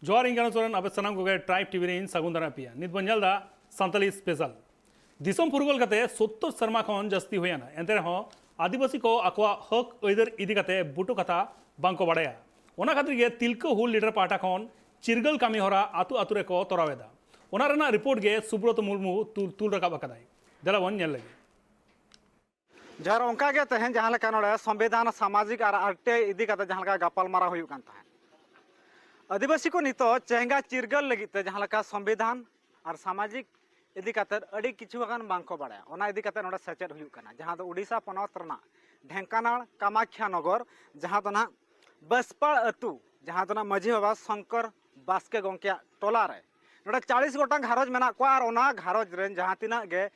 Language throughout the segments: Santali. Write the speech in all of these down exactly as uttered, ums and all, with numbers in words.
ᱡᱚᱦᱟᱨ, ᱤᱧ ᱠᱟᱱᱟ ᱥᱚᱨᱮᱱ᱾ ᱟᱯᱮ ᱥᱟᱱᱟᱢ ᱠᱚᱜᱮ ᱴᱨᱟᱭᱤᱵᱽ ᱴᱤᱵᱷᱤ ᱨᱮ ᱤᱧ ᱥᱟᱹᱜᱩᱱ ᱫᱟᱨᱟᱢ ᱯᱮᱭᱟ᱾ ᱱᱤᱛ ᱵᱚᱱ ᱧᱮᱞ ᱮᱫᱟ ᱥᱟᱱᱛᱟᱞᱤ ᱥᱯᱮᱥᱟᱞ᱾ ᱫᱤᱥᱚᱢ ᱯᱷᱩᱨᱜᱟᱹᱞ ᱠᱟᱛᱮ ᱥᱳᱛᱛᱳᱨ ᱥᱮᱨᱢᱟ ᱠᱷᱚᱱ ᱡᱟᱹᱥᱛᱤ ᱦᱩᱭᱮᱱᱟ, ᱮᱱᱛᱮ ᱨᱮᱦᱚᱸ ᱟᱹᱫᱤᱵᱟᱹᱥᱤ ᱠᱚ ᱟᱠᱚᱣᱟᱜ ᱦᱚᱠ ᱟᱹᱭᱫᱟᱹᱨ ᱤᱫᱤ ᱠᱟᱛᱮ ᱵᱩᱴᱟᱹ ᱠᱟᱛᱷᱟ ᱵᱟᱝᱠᱚ ᱵᱟᱲᱟᱭᱟ᱾ ᱚᱱᱟ ᱠᱷᱟᱹᱛᱤᱨ ᱜᱮ ᱛᱤᱞᱠᱟᱹ ᱦᱩᱞ ᱞᱤᱰᱟᱨ ᱯᱟᱦᱴᱟ ᱠᱷᱚᱱ ᱪᱤᱨᱜᱟᱹᱞ ᱠᱟᱹᱢᱤ ᱦᱚᱨᱟ ᱟᱹᱛᱩ ᱟᱹᱛᱩ ᱨᱮᱠᱚ ᱛᱚᱨᱟᱣ ᱮᱫᱟ᱾ ᱚᱱᱟ ᱨᱮᱱᱟᱜ ᱨᱤᱯᱳᱨᱴ ᱜᱮ ᱥᱩᱵᱨᱚᱛ ᱢᱩᱨᱢᱩ ᱛᱩᱞ, ᱛᱩᱞ ᱨᱟᱠᱟᱵ ᱟᱠᱟᱫᱟᱭ᱾ ᱫᱮᱞᱟ ᱵᱚᱱ ᱧᱮᱞ ᱞᱮᱜᱮ᱾ ᱡᱚᱦᱟᱨ, ᱚᱱᱠᱟ ᱜᱮ ᱛᱮᱦᱮᱧ ᱡᱟᱦᱟᱸ ᱞᱮᱠᱟ ᱱᱚᱰᱮ ᱥᱚᱝᱵᱤᱫᱷᱟᱱ, ᱥᱟᱢᱟᱡᱤᱠ ᱟᱨ ᱟᱨ ᱴᱤ ᱟᱭ ᱤᱫᱤ ᱠᱟᱛᱮ ᱡᱟᱦᱟᱸ ᱞᱮᱠᱟ ᱜᱟᱯᱟᱞ ᱢᱟᱨᱟᱣ ᱦᱩᱭᱩᱜ ᱠᱟᱱ ᱛᱟᱦᱮᱸᱫ, ᱟᱹᱫᱤᱵᱟᱹᱥᱤ ᱠᱚ ᱱᱤᱛᱚᱜ ᱪᱮᱦᱮᱸᱜᱟ ᱪᱤᱨᱜᱟᱹᱞ ᱞᱟᱹᱜᱤᱫ ᱛᱮ ᱡᱟᱦᱟᱸ ᱞᱮᱠᱟ ᱥᱚᱝᱵᱤᱫᱷᱟᱱ ᱟᱨ ᱥᱟᱢᱟᱡᱤᱠ ᱤᱫᱤ ᱠᱟᱛᱮ ᱟᱹᱰᱤ ᱠᱤᱪᱷᱩ ᱜᱟᱱ ᱵᱟᱝ ᱠᱚ ᱵᱟᱲᱟᱭᱟ᱾ ᱚᱱᱟ ᱤᱫᱤ ᱠᱟᱛᱮ ᱱᱚᱰᱮ ᱥᱮᱪᱮᱫ ᱦᱩᱭᱩᱜ ᱠᱟᱱᱟ, ᱡᱟᱦᱟᱸ ᱫᱚ ᱩᱰᱤᱥᱟ ᱯᱚᱱᱚᱛ ᱨᱮᱱᱟᱜ ᱰᱷᱮᱝᱠᱟᱱᱟᱞ ᱠᱟᱢᱟᱠᱷᱭᱟ ᱱᱚᱜᱚᱨ, ᱡᱟᱦᱟᱸ ᱫᱚ ᱱᱟᱦᱟᱜ ᱵᱟᱥᱯᱟᱲ ᱟᱹᱛᱩ, ᱡᱟᱦᱟᱸ ᱫᱚ ᱱᱟᱦᱟᱜ ᱢᱟᱹᱡᱷᱤ ᱵᱟᱵᱟ ᱥᱚᱝᱠᱚᱨ ᱵᱟᱥᱠᱮ ᱜᱚᱢᱠᱮᱭᱟᱜ ᱴᱚᱞᱟ ᱨᱮ ᱱᱚᱰᱮ ᱪᱟᱞᱤᱥ ᱜᱚᱴᱟᱝ ᱜᱷᱟᱨᱚᱸᱡᱽ ᱢᱮᱱᱟᱜ ᱠᱚᱣᱟ᱾ ᱟᱨ ᱚᱱᱟ ᱜᱷᱟᱨᱚᱸᱡᱽ ᱨᱮᱱ ᱡᱟᱦᱟᱸ ᱛᱤᱱᱟᱹᱜ ᱜᱮ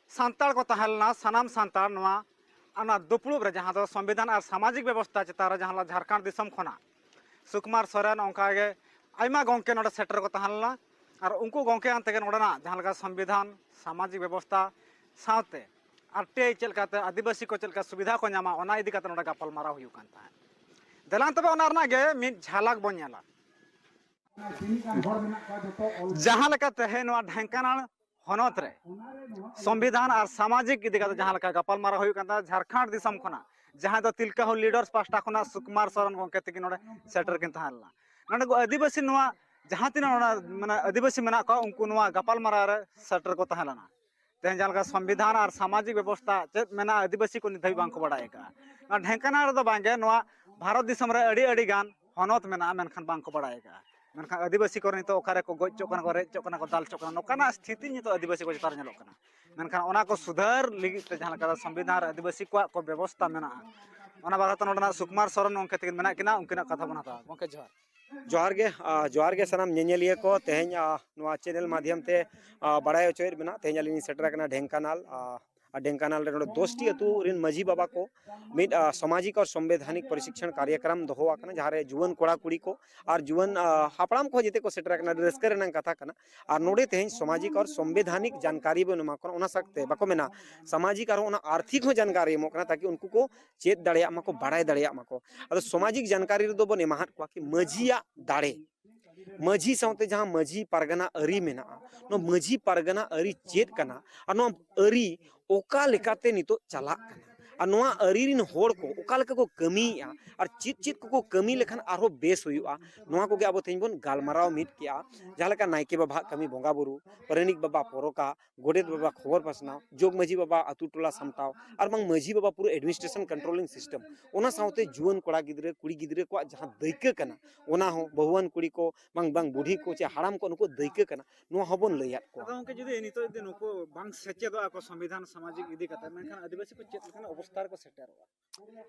ᱥᱟᱱᱛᱟᱲ ᱠᱚ ᱛᱟᱦᱮᱸ ᱞᱮᱱᱟ, ᱥᱟᱱᱟᱢ ᱥᱟᱱᱛᱟᱲ ᱱᱚᱣᱟ ᱚᱱᱟ ᱫᱩᱯᱲᱩᱵ ᱨᱮ, ᱡᱟᱦᱟᱸ ᱫᱚ ᱥᱚᱝᱵᱤᱫᱷᱟᱱ ᱟᱨ ᱥᱟᱢᱟᱡᱤᱠ ᱵᱮᱵᱚᱥᱛᱷᱟ ᱪᱮᱛᱟᱱ ᱨᱮ, ᱡᱟᱦᱟᱸ ᱡᱷᱟᱲᱠᱷᱚᱸᱰ ᱫᱤᱥᱚᱢ ᱠᱷᱚᱱᱟᱜ ᱥᱩᱠᱩᱢᱟᱨ ᱥᱚᱨᱮᱱ, ᱚᱱᱠᱟᱜᱮ ᱟᱭᱢᱟ ᱜᱚᱢᱠᱮ ᱱᱚᱰᱮ ᱥᱮᱴᱮᱨ ᱠᱚ ᱛᱟᱦᱮᱸ ᱞᱮᱱᱟ᱾ ᱟᱨ ᱩᱱᱠᱩ ᱜᱚᱢᱠᱮ ᱟᱱ ᱛᱮᱜᱮ ᱱᱚᱰᱮᱱᱟᱜ ᱡᱟᱦᱟᱸ ᱞᱮᱠᱟ ᱥᱚᱝᱵᱤᱫᱷᱟᱱ, ᱥᱟᱢᱟᱡᱤᱠ ᱵᱮᱵᱚᱥᱛᱷᱟ ᱥᱟᱶᱛᱮ ᱟᱨ ᱴᱤ ᱟᱭ ᱪᱮᱫ ᱞᱮᱠᱟᱛᱮ ᱟᱹᱫᱤᱵᱟᱹᱥᱤ ᱠᱚ ᱪᱮᱫ ᱞᱮᱠᱟ ᱥᱩᱵᱤᱫᱷᱟ ᱠᱚ ᱧᱟᱢᱟ, ᱚᱱᱟ ᱤᱫᱤ ᱠᱟᱛᱮ ᱱᱚᱰᱮ ᱜᱟᱯᱟᱞ ᱢᱟᱨᱟᱣ ᱦᱩᱭᱩᱜ ᱠᱟᱱ ᱛᱟᱦᱮᱸᱫ᱾ ᱫᱮᱞᱟᱝ ᱛᱚᱵᱮ ᱚᱱᱟ ᱨᱮᱱᱟᱜ ᱜᱮ ᱢᱤᱫ ᱡᱷᱟᱞᱟᱠ ᱵᱚᱱ ᱧᱮᱞᱟ᱾ ᱡᱟᱦᱟᱸ ᱞᱮᱠᱟ ᱛᱮᱦᱮᱧ ᱱᱚᱣᱟ ᱰᱷᱮᱝᱠᱟᱱᱟᱞ ᱦᱚᱱᱚᱛ ᱨᱮ ᱥᱚᱝᱵᱤᱫᱷᱟᱱ ᱟᱨ ᱥᱟᱢᱟᱡᱤᱠ ᱤᱫᱤ ᱠᱟᱛᱮ ᱡᱟᱦᱟᱸ ᱞᱮᱠᱟ ᱜᱟᱯᱟᱞ ᱢᱟᱨᱟᱣ ᱦᱩᱭᱩᱜ ᱠᱟᱱ ᱛᱟᱦᱮᱸᱫ, ᱡᱷᱟᱲᱠᱷᱚᱸᱰ ᱫᱤᱥᱚᱢ ᱠᱷᱚᱱᱟᱜ, ᱡᱟᱦᱟᱸ ᱫᱚ ᱛᱤᱞᱠᱟᱹ ᱦᱩᱞ ᱞᱤᱰᱟᱨᱥ ᱯᱟᱦᱴᱟ ᱠᱷᱚᱱᱟᱜ ᱥᱩᱠᱩᱢᱟᱨ ᱥᱚᱨᱮᱱ ᱜᱚᱢᱠᱮ ᱛᱤᱠᱤᱱ ᱱᱚᱰᱮ ᱥᱮᱴᱮᱨ ᱠᱤᱱ ᱛᱟᱦᱮᱸ ᱞᱮᱱᱟ᱾ ᱱᱚᱰᱮ ᱠᱚ ᱟᱹᱫᱤᱵᱟᱹᱥᱤ ᱱᱚᱣᱟ ᱡᱟᱦᱟᱸ ᱛᱤᱱᱟᱹᱜ ᱚᱱᱟ ᱢᱟᱱᱮ ᱟᱹᱫᱤᱵᱟᱹᱥᱤ ᱢᱮᱱᱟᱜ ᱠᱚᱣᱟ, ᱩᱱᱠᱩ ᱱᱚᱣᱟ ᱜᱟᱯᱟᱞ ᱢᱟᱨᱟᱣ ᱨᱮ ᱥᱮᱴᱮᱨ ᱠᱚ ᱛᱟᱦᱮᱸ ᱞᱮᱱᱟ᱾ ᱛᱮᱦᱮᱧ ᱡᱟᱦᱟᱸ ᱞᱮᱠᱟ ᱥᱚᱝᱵᱤᱫᱷᱟᱱ ᱟᱨ ᱥᱟᱢᱟᱡᱤᱠ ᱵᱮᱵᱚᱥᱛᱷᱟ ᱪᱮᱫ ᱢᱮᱱᱟᱜᱼᱟ, ᱟᱹᱫᱤᱵᱟᱹᱥᱤ ᱠᱚ ᱱᱤᱛ ᱫᱷᱟᱹᱵᱤᱡ ᱵᱟᱝᱠᱚ ᱵᱟᱲᱟᱭ ᱟᱠᱟᱫᱼᱟ᱾ ᱱᱚᱣᱟ ᱰᱷᱮᱝᱠᱟᱱᱟᱞ ᱨᱮᱫᱚ ᱵᱟᱝᱜᱮ, ᱱᱚᱣᱟ ᱵᱷᱟᱨᱚᱛ ᱫᱤᱥᱚᱢ ᱨᱮ ᱟᱹᱰᱤ ᱟᱹᱰᱤ ᱜᱟᱱ ᱦᱚᱱᱚᱛ ᱢᱮᱱᱟᱜᱼᱟ, ᱢᱮᱱᱠᱷᱟᱱ ᱵᱟᱝᱠᱚ ᱵᱟᱲᱟᱭ ᱟᱠᱟᱫᱼᱟ᱾ ᱢᱮᱱᱠᱷᱟᱱ ᱟᱹᱫᱤᱵᱟᱹᱥᱤ ᱠᱚᱨᱮ ᱱᱤᱛᱚᱜ ᱚᱠᱟ ᱨᱮᱠᱚ ᱜᱚᱡ ᱦᱚᱪᱚᱜ ᱠᱟᱱᱟ, ᱠᱚ ᱨᱮᱡ ᱦᱚᱪᱚᱜ ᱠᱟᱱᱟ, ᱱᱚᱝᱠᱟᱱᱟᱜ ᱥᱛᱷᱤᱛᱤ ᱱᱤᱛᱚᱜ ᱟᱹᱫᱤᱵᱟᱹᱥᱤ ᱠᱚ ᱪᱮᱛᱟᱱ ᱨᱮ ᱧᱮᱞᱚᱜ ᱠᱟᱱᱟ᱾ ᱢᱮᱱᱠᱷᱟᱱ ᱚᱱᱟ ᱠᱚ ᱥᱩᱫᱷᱟᱹᱨ ᱞᱟᱹᱜᱤᱫ ᱛᱮ ᱡᱟᱦᱟᱸ ᱞᱮᱠᱟ ᱥᱚᱝᱵᱤᱫᱷᱟᱱ ᱨᱮ ᱟᱹᱫᱤᱵᱟᱹᱥᱤ ᱠᱚᱣᱟᱜ ᱠᱚ ᱵᱮᱵᱚᱥᱛᱷᱟ ᱢᱮᱱᱟᱜᱼᱟ, ᱚᱱᱟ ᱵᱟᱠᱷᱨᱟ ᱛᱮ ᱱᱚᱰᱮᱱᱟᱜ ᱥᱩᱠᱩᱢᱟᱨ ᱥᱚᱨᱮᱱ ᱜᱚᱢᱠᱮ ᱛᱟᱹᱠᱤᱱ ᱢᱮᱱᱟᱜ ᱠᱤᱱᱟ, ᱩᱱᱠᱤᱱᱟᱜ ᱠᱟᱛᱷᱟ ᱵᱚᱱ ᱦᱟᱛᱟᱣᱟ᱾ ᱜᱚᱢᱠᱮ, ᱡᱚᱦᱟᱨ᱾ ᱡᱚᱦᱟᱨ ᱜᱮ, ᱟ, ᱡᱚᱦᱟᱨ ᱜᱮ ᱥᱟᱱᱟᱢ ᱧᱮᱧᱮᱞᱤᱭᱟᱹ ᱠᱚ᱾ ᱛᱮᱦᱮᱧ, ᱟ, ᱱᱚᱣᱟ ᱪᱮᱱᱮᱞ ᱢᱟᱫᱽᱫᱷᱚᱢ ᱛᱮ, ᱟ, ᱵᱟᱲᱟᱭ ᱦᱚᱪᱚᱭᱮᱫ ᱵᱮᱱᱟ, ᱛᱮᱦᱮᱧ ᱟᱹᱞᱤᱧ ᱞᱤᱧ ᱥᱮᱴᱮᱨ ᱟᱠᱟᱱᱟ ᱰᱷᱮᱝᱠᱟᱱᱟᱞ, ᱟ, ᱟᱨ ᱰᱷᱮᱝᱠᱟᱱᱟᱞ ᱨᱮ ᱱᱚᱰᱮ ᱫᱚᱥᱴᱤ ᱟᱹᱛᱩ ᱨᱮᱱ ᱢᱟᱹᱡᱷᱤ ᱵᱟᱵᱟ ᱠᱚ ᱢᱤᱫ, ᱟ, ᱥᱟᱢᱟᱡᱤᱠ ᱟᱨ ᱥᱚᱝᱵᱤᱫᱷᱟᱱᱤᱠ ᱯᱨᱚᱥᱤᱠᱷᱚᱱ ᱠᱟᱨᱭᱚᱠᱨᱚᱢ ᱫᱚᱦᱚ ᱟᱠᱟᱱᱟ, ᱡᱟᱦᱟᱸ ᱨᱮ ᱡᱩᱣᱟᱹᱱ ᱠᱚᱲᱟ ᱠᱩᱲᱤ ᱠᱚ ᱟᱨ ᱡᱩᱣᱟᱹᱱ, ᱟ, ᱦᱟᱯᱲᱟᱢ ᱠᱚ ᱡᱮᱛᱮ ᱠᱚ ᱥᱮᱴᱮᱨ ᱟᱠᱟᱱᱟ᱾ ᱟᱹᱰᱤ ᱨᱟᱹᱥᱠᱟᱹ ᱨᱮᱱᱟᱜ ᱠᱟᱛᱷᱟ ᱠᱟᱱᱟ᱾ ᱟᱨ ᱱᱚᱰᱮ ᱛᱮᱦᱮᱧ ᱥᱟᱢᱟᱡᱤᱠ ᱟᱨ ᱥᱚᱝᱵᱤᱫᱷᱟᱱᱤᱠ ᱡᱟᱱᱠᱟᱨᱤ ᱵᱚᱱ ᱮᱢᱟ ᱠᱚ ᱠᱟᱱᱟ, ᱚᱱᱟ ᱥᱟᱶᱛᱮ ᱵᱟᱠᱚ ᱢᱮᱱᱟ, ᱥᱟᱢᱟᱡᱤᱠ ᱟᱨᱦᱚᱸ ᱚᱱᱟ ᱟᱨᱛᱷᱤᱠ ᱦᱚᱸ ᱡᱟᱱᱠᱟᱨᱤ ᱮᱢᱚᱜ ᱠᱟᱱᱟ, ᱛᱟᱠᱤ ᱩᱱᱠᱩ ᱠᱚ ᱪᱮᱫ ᱫᱟᱲᱮᱭᱟᱜ ᱢᱟᱠᱚ, ᱵᱟᱲᱟᱭ ᱫᱟᱲᱮᱭᱟᱜ ᱢᱟᱠᱚ᱾ ᱟᱫᱚ ᱥᱟᱢᱟᱡᱤᱠ ᱡᱟᱱᱠᱟᱨᱤ ᱨᱮᱫᱚ ᱵᱚᱱ ᱮᱢᱟᱦᱟᱫ ᱠᱚᱣᱟ ᱠᱤ ᱢᱟᱹᱡᱷᱤᱭᱟᱜ ᱫᱟᱲᱮ, ᱢᱟᱹᱡᱷᱤ ᱥᱟᱶᱛᱮ ᱡᱟᱦᱟᱸ ᱢᱟᱹᱡᱷᱤ ᱯᱟᱨᱜᱟᱱᱟ ᱟᱹᱨᱤ ᱢᱮᱱᱟᱜᱼᱟ, ᱱᱚᱣᱟ ᱢᱟᱹᱡᱷᱤ ᱯᱟᱨᱜᱟᱱᱟ ᱟᱹᱨᱤ ᱪᱮᱫ ᱠᱟᱱᱟ ᱟᱨ ᱱᱚᱣᱟ ᱟᱹᱨᱤ ᱚᱠᱟ ᱞᱮᱠᱟᱛᱮ ᱱᱤᱛᱚᱜ ᱪᱟᱞᱟᱜ ᱠᱟᱱᱟ ᱟᱨ ᱱᱚᱣᱟ ᱟᱹᱨᱤ ᱨᱤᱱ ᱦᱚᱲ ᱠᱚ ᱚᱠᱟ ᱞᱮᱠᱟ ᱠᱚ ᱠᱟᱹᱢᱤᱭᱮᱫᱼᱟ ᱟᱨ ᱪᱮᱫ ᱪᱮᱫ ᱠᱚᱠᱚ ᱠᱟᱹᱢᱤ ᱞᱮᱠᱷᱟᱱ ᱟᱨᱦᱚᱸ ᱵᱮᱥ ᱦᱩᱭᱩᱜᱼᱟ, ᱱᱚᱣᱟ ᱠᱚᱜᱮ ᱟᱵᱚ ᱛᱮᱦᱮᱧ ᱵᱚᱱ ᱜᱟᱞᱢᱟᱨᱟᱣ ᱢᱤᱫ ᱠᱮᱜᱼᱟ᱾ ᱡᱟᱦᱟᱸ ᱞᱮᱠᱟ ᱱᱟᱭᱠᱮ ᱵᱟᱵᱟᱣᱟᱜ ᱠᱟᱹᱢᱤ ᱵᱚᱸᱜᱟ ᱵᱩᱨᱩ, ᱯᱟᱨᱟᱱᱤᱠ ᱵᱟᱵᱟ ᱯᱚᱨᱚᱠᱟ, ᱜᱚᱰᱮᱛ ᱵᱟᱵᱟ ᱠᱷᱚᱵᱚᱨ ᱯᱟᱥᱱᱟᱣ, ᱡᱚᱜᱽ ᱢᱟᱹᱡᱷᱤ ᱵᱟᱵᱟ ᱟᱹᱛᱩ ᱴᱚᱞᱟ ᱥᱟᱢᱴᱟᱣ, ᱟᱨ ᱵᱟᱝ ᱢᱟᱹᱡᱷᱤ ᱵᱟᱵᱟ ᱯᱩᱨᱟᱹ administration controlling system, ᱚᱱᱟ ᱥᱟᱶᱛᱮ ᱡᱩᱣᱟᱹᱱ ᱠᱚᱲᱟ ᱜᱤᱫᱽᱨᱟᱹ ᱠᱩᱲᱤ ᱜᱤᱫᱽᱨᱟᱹ ᱠᱚᱣᱟᱜ ᱡᱟᱦᱟᱸ ᱫᱟᱹᱭᱠᱟᱹ ᱠᱟᱱᱟ, ᱚᱱᱟ ᱦᱚᱸ ᱵᱟᱹᱦᱩᱣᱟᱱ ᱠᱩᱲᱤ ᱠᱚ ᱵᱟᱝ ᱵᱟᱝ ᱵᱩᱰᱷᱤ ᱠᱚ ᱪᱮ ᱦᱟᱲᱟᱢ ᱠᱚ ᱱᱩᱠᱩ ᱫᱟᱹᱭᱠᱟᱹ ᱠᱟᱱᱟ, ᱱᱚᱣᱟ ᱦᱚᱸᱵᱚᱱ ᱞᱟᱹᱭᱟᱫ ᱠᱚᱣᱟ᱾ ᱟᱫᱚ ᱜᱚᱢᱠᱮ, ᱡᱩᱫᱤ ᱱᱤᱛᱚᱜ ᱡᱩᱫᱤ ᱱᱩᱠᱩ ᱵᱟᱝ ᱥᱮᱪᱮᱫᱚᱜᱼᱟ ᱠᱚ ᱥᱚᱝᱵᱤᱫᱷᱟᱱ ᱥᱟᱢᱟᱡᱤᱠ ᱤᱫᱤ ᱠᱟᱛᱮ, ᱢᱮᱱᱠᱷᱟᱱ ᱟᱹᱫᱤᱵᱟᱹᱥᱤ ᱠᱚ ᱪᱮᱫ ᱞᱮᱠᱟᱱᱟᱜ ᱚᱵᱚᱥᱛᱟ ᱨᱮᱠᱚ ᱥᱮᱴᱮᱨᱚᱜᱼᱟ?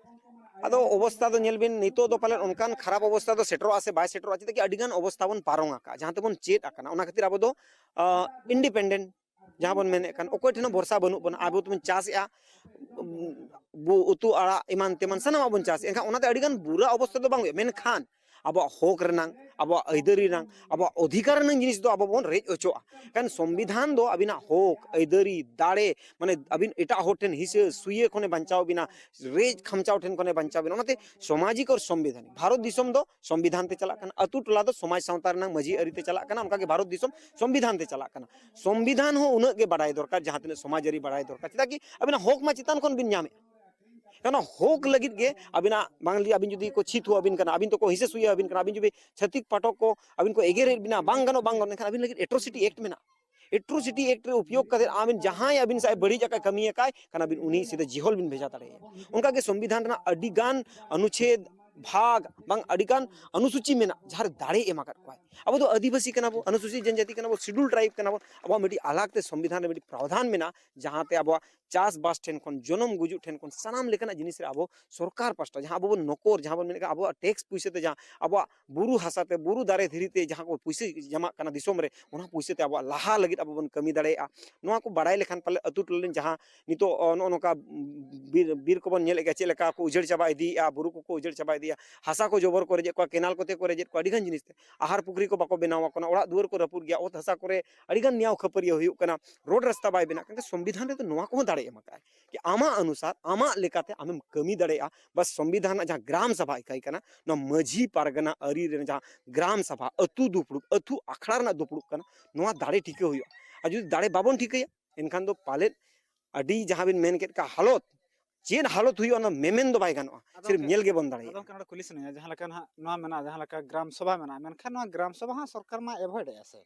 ᱟᱫᱚ ᱚᱵᱚᱥᱛᱟ ᱫᱚ ᱧᱮᱞ ᱵᱤᱱ, ᱱᱤᱛᱚᱜ ᱫᱚ ᱯᱟᱞᱮᱱ ᱚᱱᱠᱟᱱ ᱠᱷᱟᱨᱟᱯ ᱚᱵᱚᱥᱛᱟ ᱫᱚ ᱥᱮᱴᱮᱨᱚᱜᱼᱟ ᱥᱮ ᱵᱟᱭ ᱥᱮᱴᱮᱨᱚᱜᱼᱟ, ᱪᱮᱫᱟᱜ ᱠᱤ ᱟᱹᱰᱤ ᱜᱟᱱ ᱚᱵᱚᱥᱛᱟ ᱵᱚᱱ ᱯᱟᱨᱚᱢ ᱟᱠᱟᱫᱼᱟ, ᱡᱟᱦᱟᱸ ᱛᱮᱵᱚᱱ ᱪᱮᱫ ᱟᱠᱟᱱᱟ, ᱚᱱᱟ ᱠᱷᱟᱹᱛᱤᱨ ᱟᱵᱚ ᱫᱚ ᱤᱱᱰᱤᱯᱮᱱᱰᱮᱱᱴ ᱡᱟᱦᱟᱸ ᱵᱚᱱ ᱢᱮᱱᱮᱫ ᱠᱟᱱ, ᱚᱠᱚᱭ ᱴᱷᱮᱱ ᱦᱚᱸ ᱵᱷᱚᱨᱥᱟ ᱵᱟᱹᱱᱩᱜ ᱵᱚᱱᱟ᱾ ᱟᱵᱚ ᱫᱚᱵᱚᱱ ᱪᱟᱥᱮᱫᱼᱟ, ᱩᱵ-, ᱩᱛᱩ ᱟᱲᱟᱜ ᱮᱢᱟᱱ ᱛᱮᱢᱟᱱ ᱥᱟᱱᱟᱢᱟᱜ ᱵᱚᱱ ᱪᱟᱥᱮᱫᱼᱟ, ᱮᱱᱠᱷᱟᱱ ᱚᱱᱟᱛᱮ ᱟᱹᱰᱤ ᱜᱟᱱ ᱵᱩᱨᱟ ᱚᱵᱚᱥᱛᱟ ᱫᱚ ᱵᱟᱝ ᱦᱩᱭᱩᱜᱼᱟ, ᱢᱮᱱᱠᱷᱟᱱ ᱟᱵᱚᱣᱟᱜ ᱦᱚᱠ ᱨᱮᱱᱟᱝ, ᱟᱵᱚᱣᱟᱜ ᱟᱹᱭᱫᱟᱹᱨᱤ ᱨᱮᱱᱟᱝ, ᱟᱵᱚᱣᱟᱜ ᱚᱫᱷᱤᱠᱟᱨ ᱨᱮᱱᱟᱝ ᱡᱤᱱᱤᱥ ᱫᱚ ᱟᱵᱚ ᱵᱚᱱ ᱨᱮᱡ ᱚᱪᱚᱜᱼᱟ᱾ ᱠᱟᱨᱚᱱ ᱥᱚᱝᱵᱤᱫᱷᱟᱱ ᱫᱚ ᱟᱹᱵᱤᱱᱟᱜ ᱦᱚᱠ ᱟᱹᱭᱫᱟᱹᱨᱤ ᱫᱟᱲᱮ, ᱢᱟᱱᱮ ᱟᱹᱵᱤᱱ ᱮᱴᱟᱜ ᱦᱚᱲ ᱴᱷᱮᱱ ᱦᱤᱥᱟᱹ ᱥᱩᱭᱟᱹ ᱠᱷᱚᱱᱮ ᱵᱟᱧᱪᱟᱣ ᱵᱤᱱᱟ, ᱨᱮᱡ ᱠᱷᱟᱢᱪᱟᱣ ᱴᱷᱮᱱ ᱠᱷᱚᱱᱮ ᱵᱟᱧᱪᱟᱣ ᱵᱤᱱᱟ᱾ ᱚᱱᱟᱛᱮ ᱥᱟᱢᱟᱡᱤᱠ ᱟᱨ ᱥᱚᱝᱵᱤᱫᱷᱟᱱᱤᱠ, ᱵᱷᱟᱨᱚᱛ ᱫᱤᱥᱚᱢ ᱫᱚ ᱥᱚᱝᱵᱤᱫᱷᱟᱱ ᱛᱮ ᱪᱟᱞᱟᱜ ᱠᱟᱱᱟ, ᱟᱹᱛᱩ ᱴᱚᱞᱟ ᱫᱚ ᱥᱚᱢᱟᱡᱽ ᱥᱟᱶᱛᱟ ᱨᱮᱱᱟᱝ ᱢᱟᱹᱡᱷᱤ ᱟᱹᱨᱤ ᱛᱮ ᱪᱟᱞᱟᱜ ᱠᱟᱱᱟ, ᱚᱱᱠᱟᱜᱮ ᱵᱷᱟᱨᱚᱛ ᱫᱤᱥᱚᱢ ᱥᱚᱝᱵᱤᱫᱷᱟᱱ ᱛᱮ ᱪᱟᱞᱟᱜ ᱠᱟᱱᱟ᱾ ᱥᱚᱝᱵᱤᱫᱷᱟᱱ ᱦᱚᱸ ᱩᱱᱟᱹᱜ ᱜᱮ ᱵᱟᱰᱟᱭ ᱫᱚᱨᱠᱟᱨ, ᱡᱟᱦᱟᱸ ᱛᱤᱱᱟᱹᱜ ᱥᱚᱢᱟᱡᱽ ᱟᱹᱨᱤ ᱵᱟᱰᱟᱭ ᱫᱚᱨᱠᱟᱨ, ᱪᱮᱫᱟᱜ ᱠᱤ ᱟᱵᱤᱱᱟᱜ ᱦᱚᱠ ᱢᱟ ᱪᱮᱛᱟᱱ ᱠᱷᱚᱱ ᱵᱤᱱ ᱧᱟᱢᱮᱫ᱾ ᱠᱟᱨᱚᱱ ᱦᱚᱠ ᱞᱟᱹᱜᱤᱫ ᱜᱮ ᱟᱵᱤᱱᱟᱜ, ᱵᱟᱝ ᱞᱟᱹᱭ ᱟᱵᱤᱱ ᱡᱩᱫᱤ ᱠᱚ ᱪᱷᱤ ᱛᱷᱩ ᱟᱵᱤᱱ ᱠᱟᱱᱟ, ᱟᱵᱤᱱ ᱫᱚᱠᱚ ᱦᱤᱥᱟᱹ ᱥᱩᱭᱟᱹ ᱟᱵᱤᱱ ᱠᱟᱱᱟ, ᱟᱵᱤᱱ ᱡᱩᱫᱤ ᱪᱷᱟᱹᱛᱤᱠ ᱯᱟᱴᱚᱠ ᱠᱚ ᱟᱵᱤᱱ ᱠᱚ ᱮᱜᱮᱨᱮᱫ ᱵᱤᱱᱟ, ᱵᱟᱝ ᱜᱟᱱᱚᱜ, ᱵᱟᱝ ᱜᱟᱱᱚᱜ, ᱮᱱᱠᱷᱟᱱ ᱟᱵᱤᱱ ᱞᱟᱹᱜᱤᱫ ᱮᱴᱨᱳᱥᱤᱴᱤ ᱮᱠᱴ ᱢᱮᱱᱟᱜᱼᱟ᱾ ᱮᱴᱨᱳᱥᱤᱴᱤ ᱮᱠᱴ ᱨᱮ ᱩᱯᱭᱳᱜᱽ ᱠᱟᱛᱮ ᱟᱵᱤᱱ ᱡᱟᱦᱟᱸᱭ ᱟᱵᱤᱱ ᱥᱟᱶ ᱵᱟᱹᱲᱤᱡ ᱟᱠᱟᱫ, ᱠᱟᱹᱢᱤ ᱟᱠᱟᱫ ᱠᱷᱟᱱ ᱟᱵᱤᱱ ᱩᱱᱤ ᱥᱤᱫᱷᱟᱹ ᱡᱤᱦᱚᱞ ᱵᱤᱱ ᱵᱷᱮᱡᱟ ᱫᱟᱲᱮᱭᱟᱭᱟ᱾ ᱚᱱᱠᱟᱜᱮ ᱥᱚᱝᱵᱤᱫᱷᱟᱱ ᱨᱮᱱᱟᱜ ᱟᱹᱰᱤ ᱜᱟᱱ ᱚᱱᱩᱪᱷᱮᱫ, ᱵᱷᱟᱜᱽ, ᱵᱟᱝ ᱟᱹᱰᱤ ᱜᱟᱱ ᱚᱱᱩᱥᱩᱪᱤ ᱢᱮᱱᱟᱜ, ᱡᱟᱦᱟᱸ ᱨᱮ ᱫᱟᱲᱮ ᱮᱢ ᱟᱠᱟᱫ ᱠᱚᱣᱟᱭ᱾ ᱟᱵᱚ ᱫᱚ ᱟᱹᱫᱤᱵᱟᱹᱥᱤ ᱠᱟᱱᱟ ᱵᱚᱱ, ᱚᱱᱩᱥᱩᱪᱤᱛ ᱡᱚᱱᱡᱟᱛᱤ ᱠᱟᱱᱟ ᱵᱚᱱ, ᱥᱤᱰᱩᱞ ᱴᱨᱟᱭᱤᱵᱽ ᱠᱟᱱᱟ ᱵᱚᱱ, ᱟᱵᱚᱣᱟᱜ ᱢᱤᱫᱴᱤᱡ ᱟᱞᱟᱜᱽ ᱛᱮ ᱥᱚᱝᱵᱤᱫᱷᱟᱱ ᱨᱮ ᱢᱤᱫᱴᱤᱡ ᱯᱨᱟᱣᱫᱷᱟᱱ ᱢᱮᱱᱟᱜᱼᱟ, ᱡᱟᱦᱟᱸᱛᱮ ᱟᱵᱚᱣᱟᱜ ᱪᱟᱥᱵᱟᱥ ᱴᱷᱮᱱ ᱠᱷᱚᱱ, ᱡᱚᱱᱚᱢ ᱜᱩᱡᱩᱜ ᱴᱷᱮᱱ ᱠᱷᱚᱱ, ᱥᱟᱱᱟᱢ ᱞᱮᱠᱟᱱᱟᱜ ᱡᱤᱱᱤᱥ ᱨᱮ ᱟᱵᱚ ᱥᱚᱨᱠᱟᱨ ᱯᱟᱥᱴᱟ, ᱡᱟᱦᱟᱸ ᱟᱵᱚ ᱵᱚᱱ ᱱᱚᱠᱚᱨ, ᱡᱟᱦᱟᱸ ᱵᱚᱱ ᱢᱮᱱᱮᱫ ᱠᱟᱱ ᱟᱵᱚᱣᱟᱜ ᱴᱮᱠᱥ ᱯᱩᱭᱥᱟᱹ ᱛᱮ, ᱡᱟᱦᱟᱸ ᱟᱵᱚᱣᱟᱜ ᱵᱩᱨᱩ ᱦᱟᱥᱟ ᱛᱮ, ᱵᱩᱨᱩ ᱫᱟᱨᱮ ᱫᱷᱤᱨᱤ ᱛᱮ ᱡᱟᱦᱟᱸ ᱠᱚ ᱯᱩᱭᱥᱟᱹ ᱡᱟᱢᱟᱜ ᱠᱟᱱᱟ ᱫᱤᱥᱚᱢ ᱨᱮ, ᱚᱱᱟ ᱯᱩᱭᱥᱟᱹ ᱛᱮ ᱟᱵᱚᱣᱟᱜ ᱞᱟᱦᱟ ᱞᱟᱹᱜᱤᱫ ᱟᱵᱚ ᱵᱚᱱ ᱠᱟᱹᱢᱤ ᱫᱟᱲᱮᱭᱟᱜᱼᱟ᱾ ᱱᱚᱣᱟ ᱠᱚ ᱵᱟᱲᱟᱭ ᱞᱮᱠᱷᱟᱱ ᱯᱟᱞᱮ ᱟᱹᱛᱩ ᱴᱚᱞᱟ ᱨᱮᱱ ᱡᱟᱦᱟᱸ ᱱᱤᱛᱚᱜ, ᱚ, ᱱᱚᱜᱼᱚ ᱱᱚᱝᱠᱟ ᱵᱤᱨ, ᱵᱤᱨ ᱠᱚᱵᱚᱱ ᱧᱮᱞᱮᱫ ᱜᱮᱭᱟ, ᱪᱮᱫ ᱞᱮᱠᱟ ᱠᱚ ᱩᱡᱟᱹᱲ ᱪᱟᱵᱟ ᱤᱫᱤᱭᱮᱫᱼᱟ, ᱵᱩᱨᱩ ᱠᱚᱠᱚ ᱩᱡᱟᱹᱲ ᱪᱟᱵᱟ ᱤᱫᱤᱭᱮᱫᱼᱟ᱾ ᱦᱟᱥᱟ ᱠᱚ ᱡᱚᱵᱚᱨ ᱠᱚ ᱨᱮᱡᱮᱫ ᱠᱚᱣᱟ, ᱠᱮᱱᱟᱞ ᱠᱚᱛᱮ ᱠᱚ ᱨᱮᱡᱮᱫ ᱠᱚᱣᱟ, ᱟᱹᱰᱤ ᱜᱟᱱ ᱡᱤᱱᱤᱥ ᱛᱮ ᱟᱦᱟᱨ ᱯᱩᱠᱷᱨᱤ ᱠᱚ ᱵᱟᱠᱚ ᱵᱮᱱᱟᱣ ᱟᱠᱚ ᱠᱟᱱᱟ, ᱚᱲᱟᱜ ᱫᱩᱣᱟᱹᱨ ᱠᱚ ᱨᱟᱹᱯᱩᱫ ᱜᱮᱭᱟ, ᱚᱛ ᱦᱟᱥᱟ ᱠᱚᱨᱮ ᱟᱹᱰᱤ ᱜᱟᱱ ᱱᱮᱭᱟᱣ ᱠᱷᱟᱹᱯᱟᱹᱨᱤᱭᱟᱹ ᱦᱩᱭᱩᱜ ᱠᱟᱱᱟ, ᱨᱳᱰ ᱨᱟᱥᱛᱟ ᱵᱟᱭ ᱵᱮᱱᱟᱜ ᱠᱟᱱᱟ᱾ ᱥᱚᱝᱵᱤᱫᱷᱟᱱ ᱨᱮᱫᱚ ᱱᱚᱣᱟ ᱠᱚᱦᱚᱸ ᱫᱟᱲᱮ ᱮᱢ ᱟᱠᱟᱫᱼᱟᱭ ᱠᱤ ᱟᱢᱟᱜ ᱚᱱᱩᱥᱟᱨ ᱟᱢᱟᱜ ᱞᱮᱠᱟᱛᱮ ᱟᱢᱮᱢ ᱠᱟᱹᱢᱤ ᱫᱟᱲᱮᱭᱟᱜᱼᱟ᱾ ᱵᱟᱥ ᱥᱚᱝᱵᱤᱫᱷᱟᱱ ᱨᱮᱱᱟᱜ ᱡᱟᱦᱟᱸ ᱜᱨᱟᱢ ᱥᱟᱵᱷᱟ ᱤᱠᱟᱹᱭ ᱠᱟᱱᱟ, ᱱᱚᱣᱟ ᱢᱟᱹᱡᱷᱤ ᱯᱟᱨᱜᱟᱱᱟ ᱟᱹᱨᱤ ᱨᱮᱱᱟᱜ ᱡᱟᱦᱟᱸ ᱜᱨᱟᱢ ᱥᱟᱵᱷᱟ, ᱟᱹᱛᱩ ᱫᱩᱯᱲᱩᱵ, ᱟᱹᱛᱩ ᱟᱠᱷᱲᱟ ᱨᱮᱱᱟᱜ ᱫᱩᱯᱲᱩᱵ ᱠᱟᱱᱟ, ᱱᱚᱣᱟ ᱫᱟᱲᱮ ᱴᱷᱤᱠᱟᱹ ᱦᱩᱭᱩᱜᱼᱟ᱾ ᱟᱨ ᱡᱩᱫᱤ ᱫᱟᱲᱮ ᱵᱟᱵᱚᱱ ᱴᱷᱤᱠᱟᱹᱭᱟ, ᱮᱱᱠᱷᱟᱱ ᱫᱚ ᱯᱟᱞᱮᱫ ᱟᱹᱰᱤ ᱡᱟᱦᱟᱸ ᱵᱤᱱ ᱢᱮᱱ ᱠᱮᱫ ᱠᱟ ᱦᱟᱞᱚᱛ, ᱪᱮᱫ ᱦᱟᱞᱚᱛ ᱦᱩᱭᱩᱜᱼᱟ, ᱚᱱᱟ ᱢᱮᱢᱮᱱ ᱫᱚ ᱵᱟᱭ ᱜᱟᱱᱚᱜᱼᱟ, ᱟᱫᱚ ᱥᱤᱨᱯ ᱜᱚᱢᱠᱮ, ᱧᱮᱞ ᱜᱮᱵᱚᱱ ᱟᱫᱚ ᱫᱟᱲᱮᱭᱟᱜᱼᱟ᱾ ᱜᱚᱢᱠᱮ, ᱱᱚᱰᱮ ᱠᱩᱞᱤ ᱥᱟᱱᱟᱧᱟ, ᱡᱟᱦᱟᱸ ᱞᱮᱠᱟ ᱱᱟᱦᱟᱜ ᱱᱚᱣᱟ ᱢᱮᱱᱟᱜᱼᱟ, ᱡᱟᱦᱟᱸ ᱞᱮᱠᱟ ᱜᱨᱟᱢ ᱥᱚᱵᱷᱟ ᱢᱮᱱᱟᱜᱼᱟ, ᱢᱮᱱᱠᱷᱟᱱ ᱱᱚᱣᱟ ᱜᱨᱟᱢ ᱥᱚᱵᱷᱟ ᱦᱚᱸ ᱥᱚᱨᱠᱟᱨ ᱢᱟ ᱮᱵᱷᱚᱭᱮᱰ ᱮᱫᱼᱟ ᱥᱮ?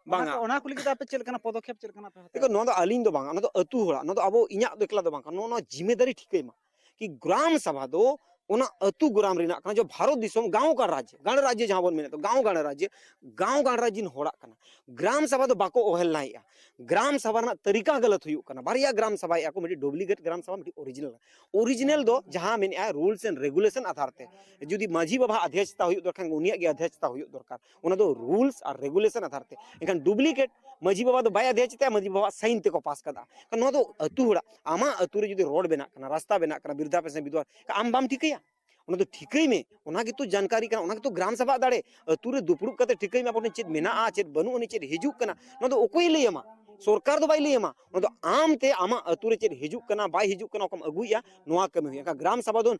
ᱚᱱᱟ ᱵᱟᱝᱟ᱾ ᱠᱚ, ᱚᱱᱟ ᱠᱚ ᱞᱟᱹᱜᱤᱫ ᱛᱮ ᱟᱯᱮ ᱪᱮᱫ ᱞᱮᱠᱟᱱᱟᱜ ᱯᱚᱫᱚᱠᱷᱮᱯ, ᱪᱮᱫ ᱞᱮᱠᱟᱱᱟᱜ ᱯᱮ ᱦᱟᱛᱟᱣᱟ? ᱫᱮᱠᱷᱚ, ᱱᱚᱣᱟ ᱫᱚ ᱟᱹᱞᱤᱧ ᱫᱚ ᱵᱟᱝᱟ, ᱱᱚᱣᱟ ᱫᱚ ᱟᱹᱛᱩ ᱦᱚᱲᱟᱜ, ᱱᱚᱣᱟ ᱫᱚ ᱟᱵᱚ ᱤᱧᱟᱹᱜ ᱫᱚ ᱮᱠᱞᱟ ᱫᱚ ᱵᱟᱝ ᱠᱟᱱᱟ, ᱱᱚᱣᱟ, ᱱᱚᱣᱟ ᱡᱤᱢᱮᱫᱟᱨᱤ ᱴᱷᱤᱠᱟᱹᱭ ᱢᱟ ᱠᱤ ᱜᱨᱟᱢ ᱥᱟᱵᱷᱟ ᱫᱚ ᱚᱱᱟ ᱟᱹᱛᱩ ᱜᱨᱟᱢ ᱨᱮᱱᱟᱜ ᱠᱟᱱᱟ, ᱡᱮ ᱵᱷᱟᱨᱚᱛ ᱫᱤᱥᱚᱢ ᱜᱟᱶ ᱜᱟᱲ ᱨᱟᱡᱽ, ᱜᱟᱲ ᱨᱟᱡᱽ ᱡᱟᱦᱟᱸ ᱵᱚᱱ ᱢᱮᱱᱮᱫ ᱫᱚ, ᱜᱟᱶ ᱜᱟᱲ ᱨᱟᱡᱽ, ᱜᱟᱶ ᱜᱟᱲ ᱨᱟᱡᱽ ᱨᱤᱱ ᱦᱚᱲᱟᱜ ᱠᱟᱱᱟ᱾ ᱜᱨᱟᱢ ᱥᱟᱵᱷᱟ ᱫᱚ ᱵᱟᱠᱚ ᱚᱵᱚᱦᱮᱞᱱᱟᱭᱮᱫᱼᱟ, ᱜᱨᱟᱢ ᱥᱟᱵᱷᱟ ᱨᱮᱱᱟᱜ ᱛᱟᱹᱨᱤᱠᱟ ᱜᱟᱞᱟᱛ ᱦᱩᱭᱩᱜ ᱠᱟᱱᱟ, ᱵᱟᱨᱭᱟ ᱜᱨᱟᱢ ᱥᱟᱵᱷᱟᱭᱮᱫᱼᱟ ᱠᱚ, ᱢᱤᱫᱴᱤᱡ ᱰᱩᱯᱞᱤᱠᱮᱴ ᱜᱨᱟᱢ ᱥᱟᱵᱷᱟ, ᱢᱤᱫᱴᱤᱡ ᱚᱨᱤᱡᱤᱱᱟᱞ᱾ ᱚᱨᱤᱡᱤᱱᱟᱞ ᱫᱚ ᱡᱟᱦᱟᱸ ᱢᱮᱱᱮᱫᱼᱟ ᱨᱩᱞᱥ ᱮᱱᱰ ᱨᱮᱜᱩᱞᱮᱥᱚᱱ ᱟᱫᱷᱟᱨ ᱛᱮ, ᱡᱩᱫᱤ ᱢᱟᱹᱡᱷᱤ ᱵᱟᱵᱟ ᱟᱫᱷᱭᱟᱪᱷᱛᱟ ᱦᱩᱭᱩᱜ ᱫᱚᱨᱠᱟᱨ, ᱩᱱᱤᱭᱟᱜ ᱜᱮ ᱟᱫᱷᱭᱟᱪᱷᱛᱟ ᱦᱩᱭᱩᱜ ᱫᱚᱨᱠᱟᱨ, ᱚᱱᱟ ᱫᱚ ᱨᱩᱞᱥ ᱟᱨ ᱨᱮᱜᱩᱞᱮᱥᱚᱱ ᱟᱫᱷᱟᱨ ᱛᱮ᱾ ᱮᱱᱠᱷᱟᱱ ᱰᱩᱯᱞᱤᱠᱮᱴ ᱢᱟᱹᱡᱷᱤ ᱵᱟᱵᱟ ᱫᱚ ᱵᱟᱭ ᱟᱫᱷᱭᱟᱪᱷᱛᱟᱭᱟ, ᱢᱟᱹᱡᱷᱤ ᱵᱟᱵᱟᱣᱟᱜ ᱥᱟᱭᱤᱱ ᱛᱮᱠᱚ ᱯᱟᱥ ᱠᱟᱫᱟ᱾ ᱱᱚᱣᱟ ᱫᱚ ᱟᱹᱛᱩ ᱦᱚᱲᱟᱜ, ᱟᱢᱟᱜ ᱟᱹᱛᱩ ᱨᱮ ᱡᱩᱫᱤ ᱨᱳᱰ ᱵᱮᱱᱟᱜ ᱠᱟᱱᱟ, ᱨᱟᱥᱛᱟ ᱵᱮᱱᱟᱜ ᱠᱟᱱᱟ, ᱵᱤᱨᱫᱷᱟ ᱯᱮᱱᱥᱚᱱ ᱵᱤᱫᱷᱚᱵᱟ, ᱟᱢ ᱵᱟᱢ ᱴᱷᱤᱠᱟᱹᱭᱟ? ᱚᱱᱟ ᱫᱚ ᱴᱷᱤᱠᱟᱹᱭ ᱢᱮ, ᱚᱱᱟ ᱜᱮᱛᱚ ᱡᱟᱱᱠᱟᱨᱤ ᱠᱟᱱᱟ, ᱚᱱᱟ ᱜᱮᱛᱚ ᱜᱨᱟᱢ ᱥᱟᱵᱷᱟ ᱫᱟᱲᱮ᱾ ᱟᱹᱛᱩ ᱨᱮ ᱫᱩᱯᱲᱩᱵ ᱠᱟᱛᱮ ᱴᱷᱤᱠᱟᱹᱭ ᱢᱮ, ᱟᱵᱚ ᱴᱷᱮᱱ ᱪᱮᱫ ᱢᱮᱱᱟᱜᱼᱟ, ᱪᱮᱫ ᱵᱟᱹᱱᱩᱜ ᱟᱹᱱᱤᱡ, ᱪᱮᱫ ᱦᱤᱡᱩᱜ ᱠᱟᱱᱟ, ᱱᱚᱣᱟ ᱫᱚ ᱚᱠᱚᱭᱮ ᱞᱟᱹᱭ ᱟᱢᱟ? ᱥᱚᱨᱠᱟᱨ ᱫᱚ ᱵᱟᱭ ᱞᱟᱹᱭ ᱟᱢᱟ᱾ ᱚᱱᱟ ᱫᱚ ᱟᱢ ᱛᱮ ᱟᱢᱟᱜ ᱟᱹᱛᱩ ᱨᱮ ᱪᱮᱫ ᱦᱤᱡᱩᱜ ᱠᱟᱱᱟ, ᱵᱟᱭ ᱦᱤᱡᱩᱜ ᱠᱟᱱᱟ, ᱚᱠᱟᱢ ᱟᱹᱜᱩᱭᱮᱫᱼᱟ, ᱱᱚᱣᱟ ᱠᱟᱹᱢᱤ ᱦᱩᱭᱩᱜᱼᱟ᱾ ᱮᱱᱠᱷᱟᱱ ᱜᱨᱟᱢ ᱥᱟᱵᱷᱟ ᱫᱚ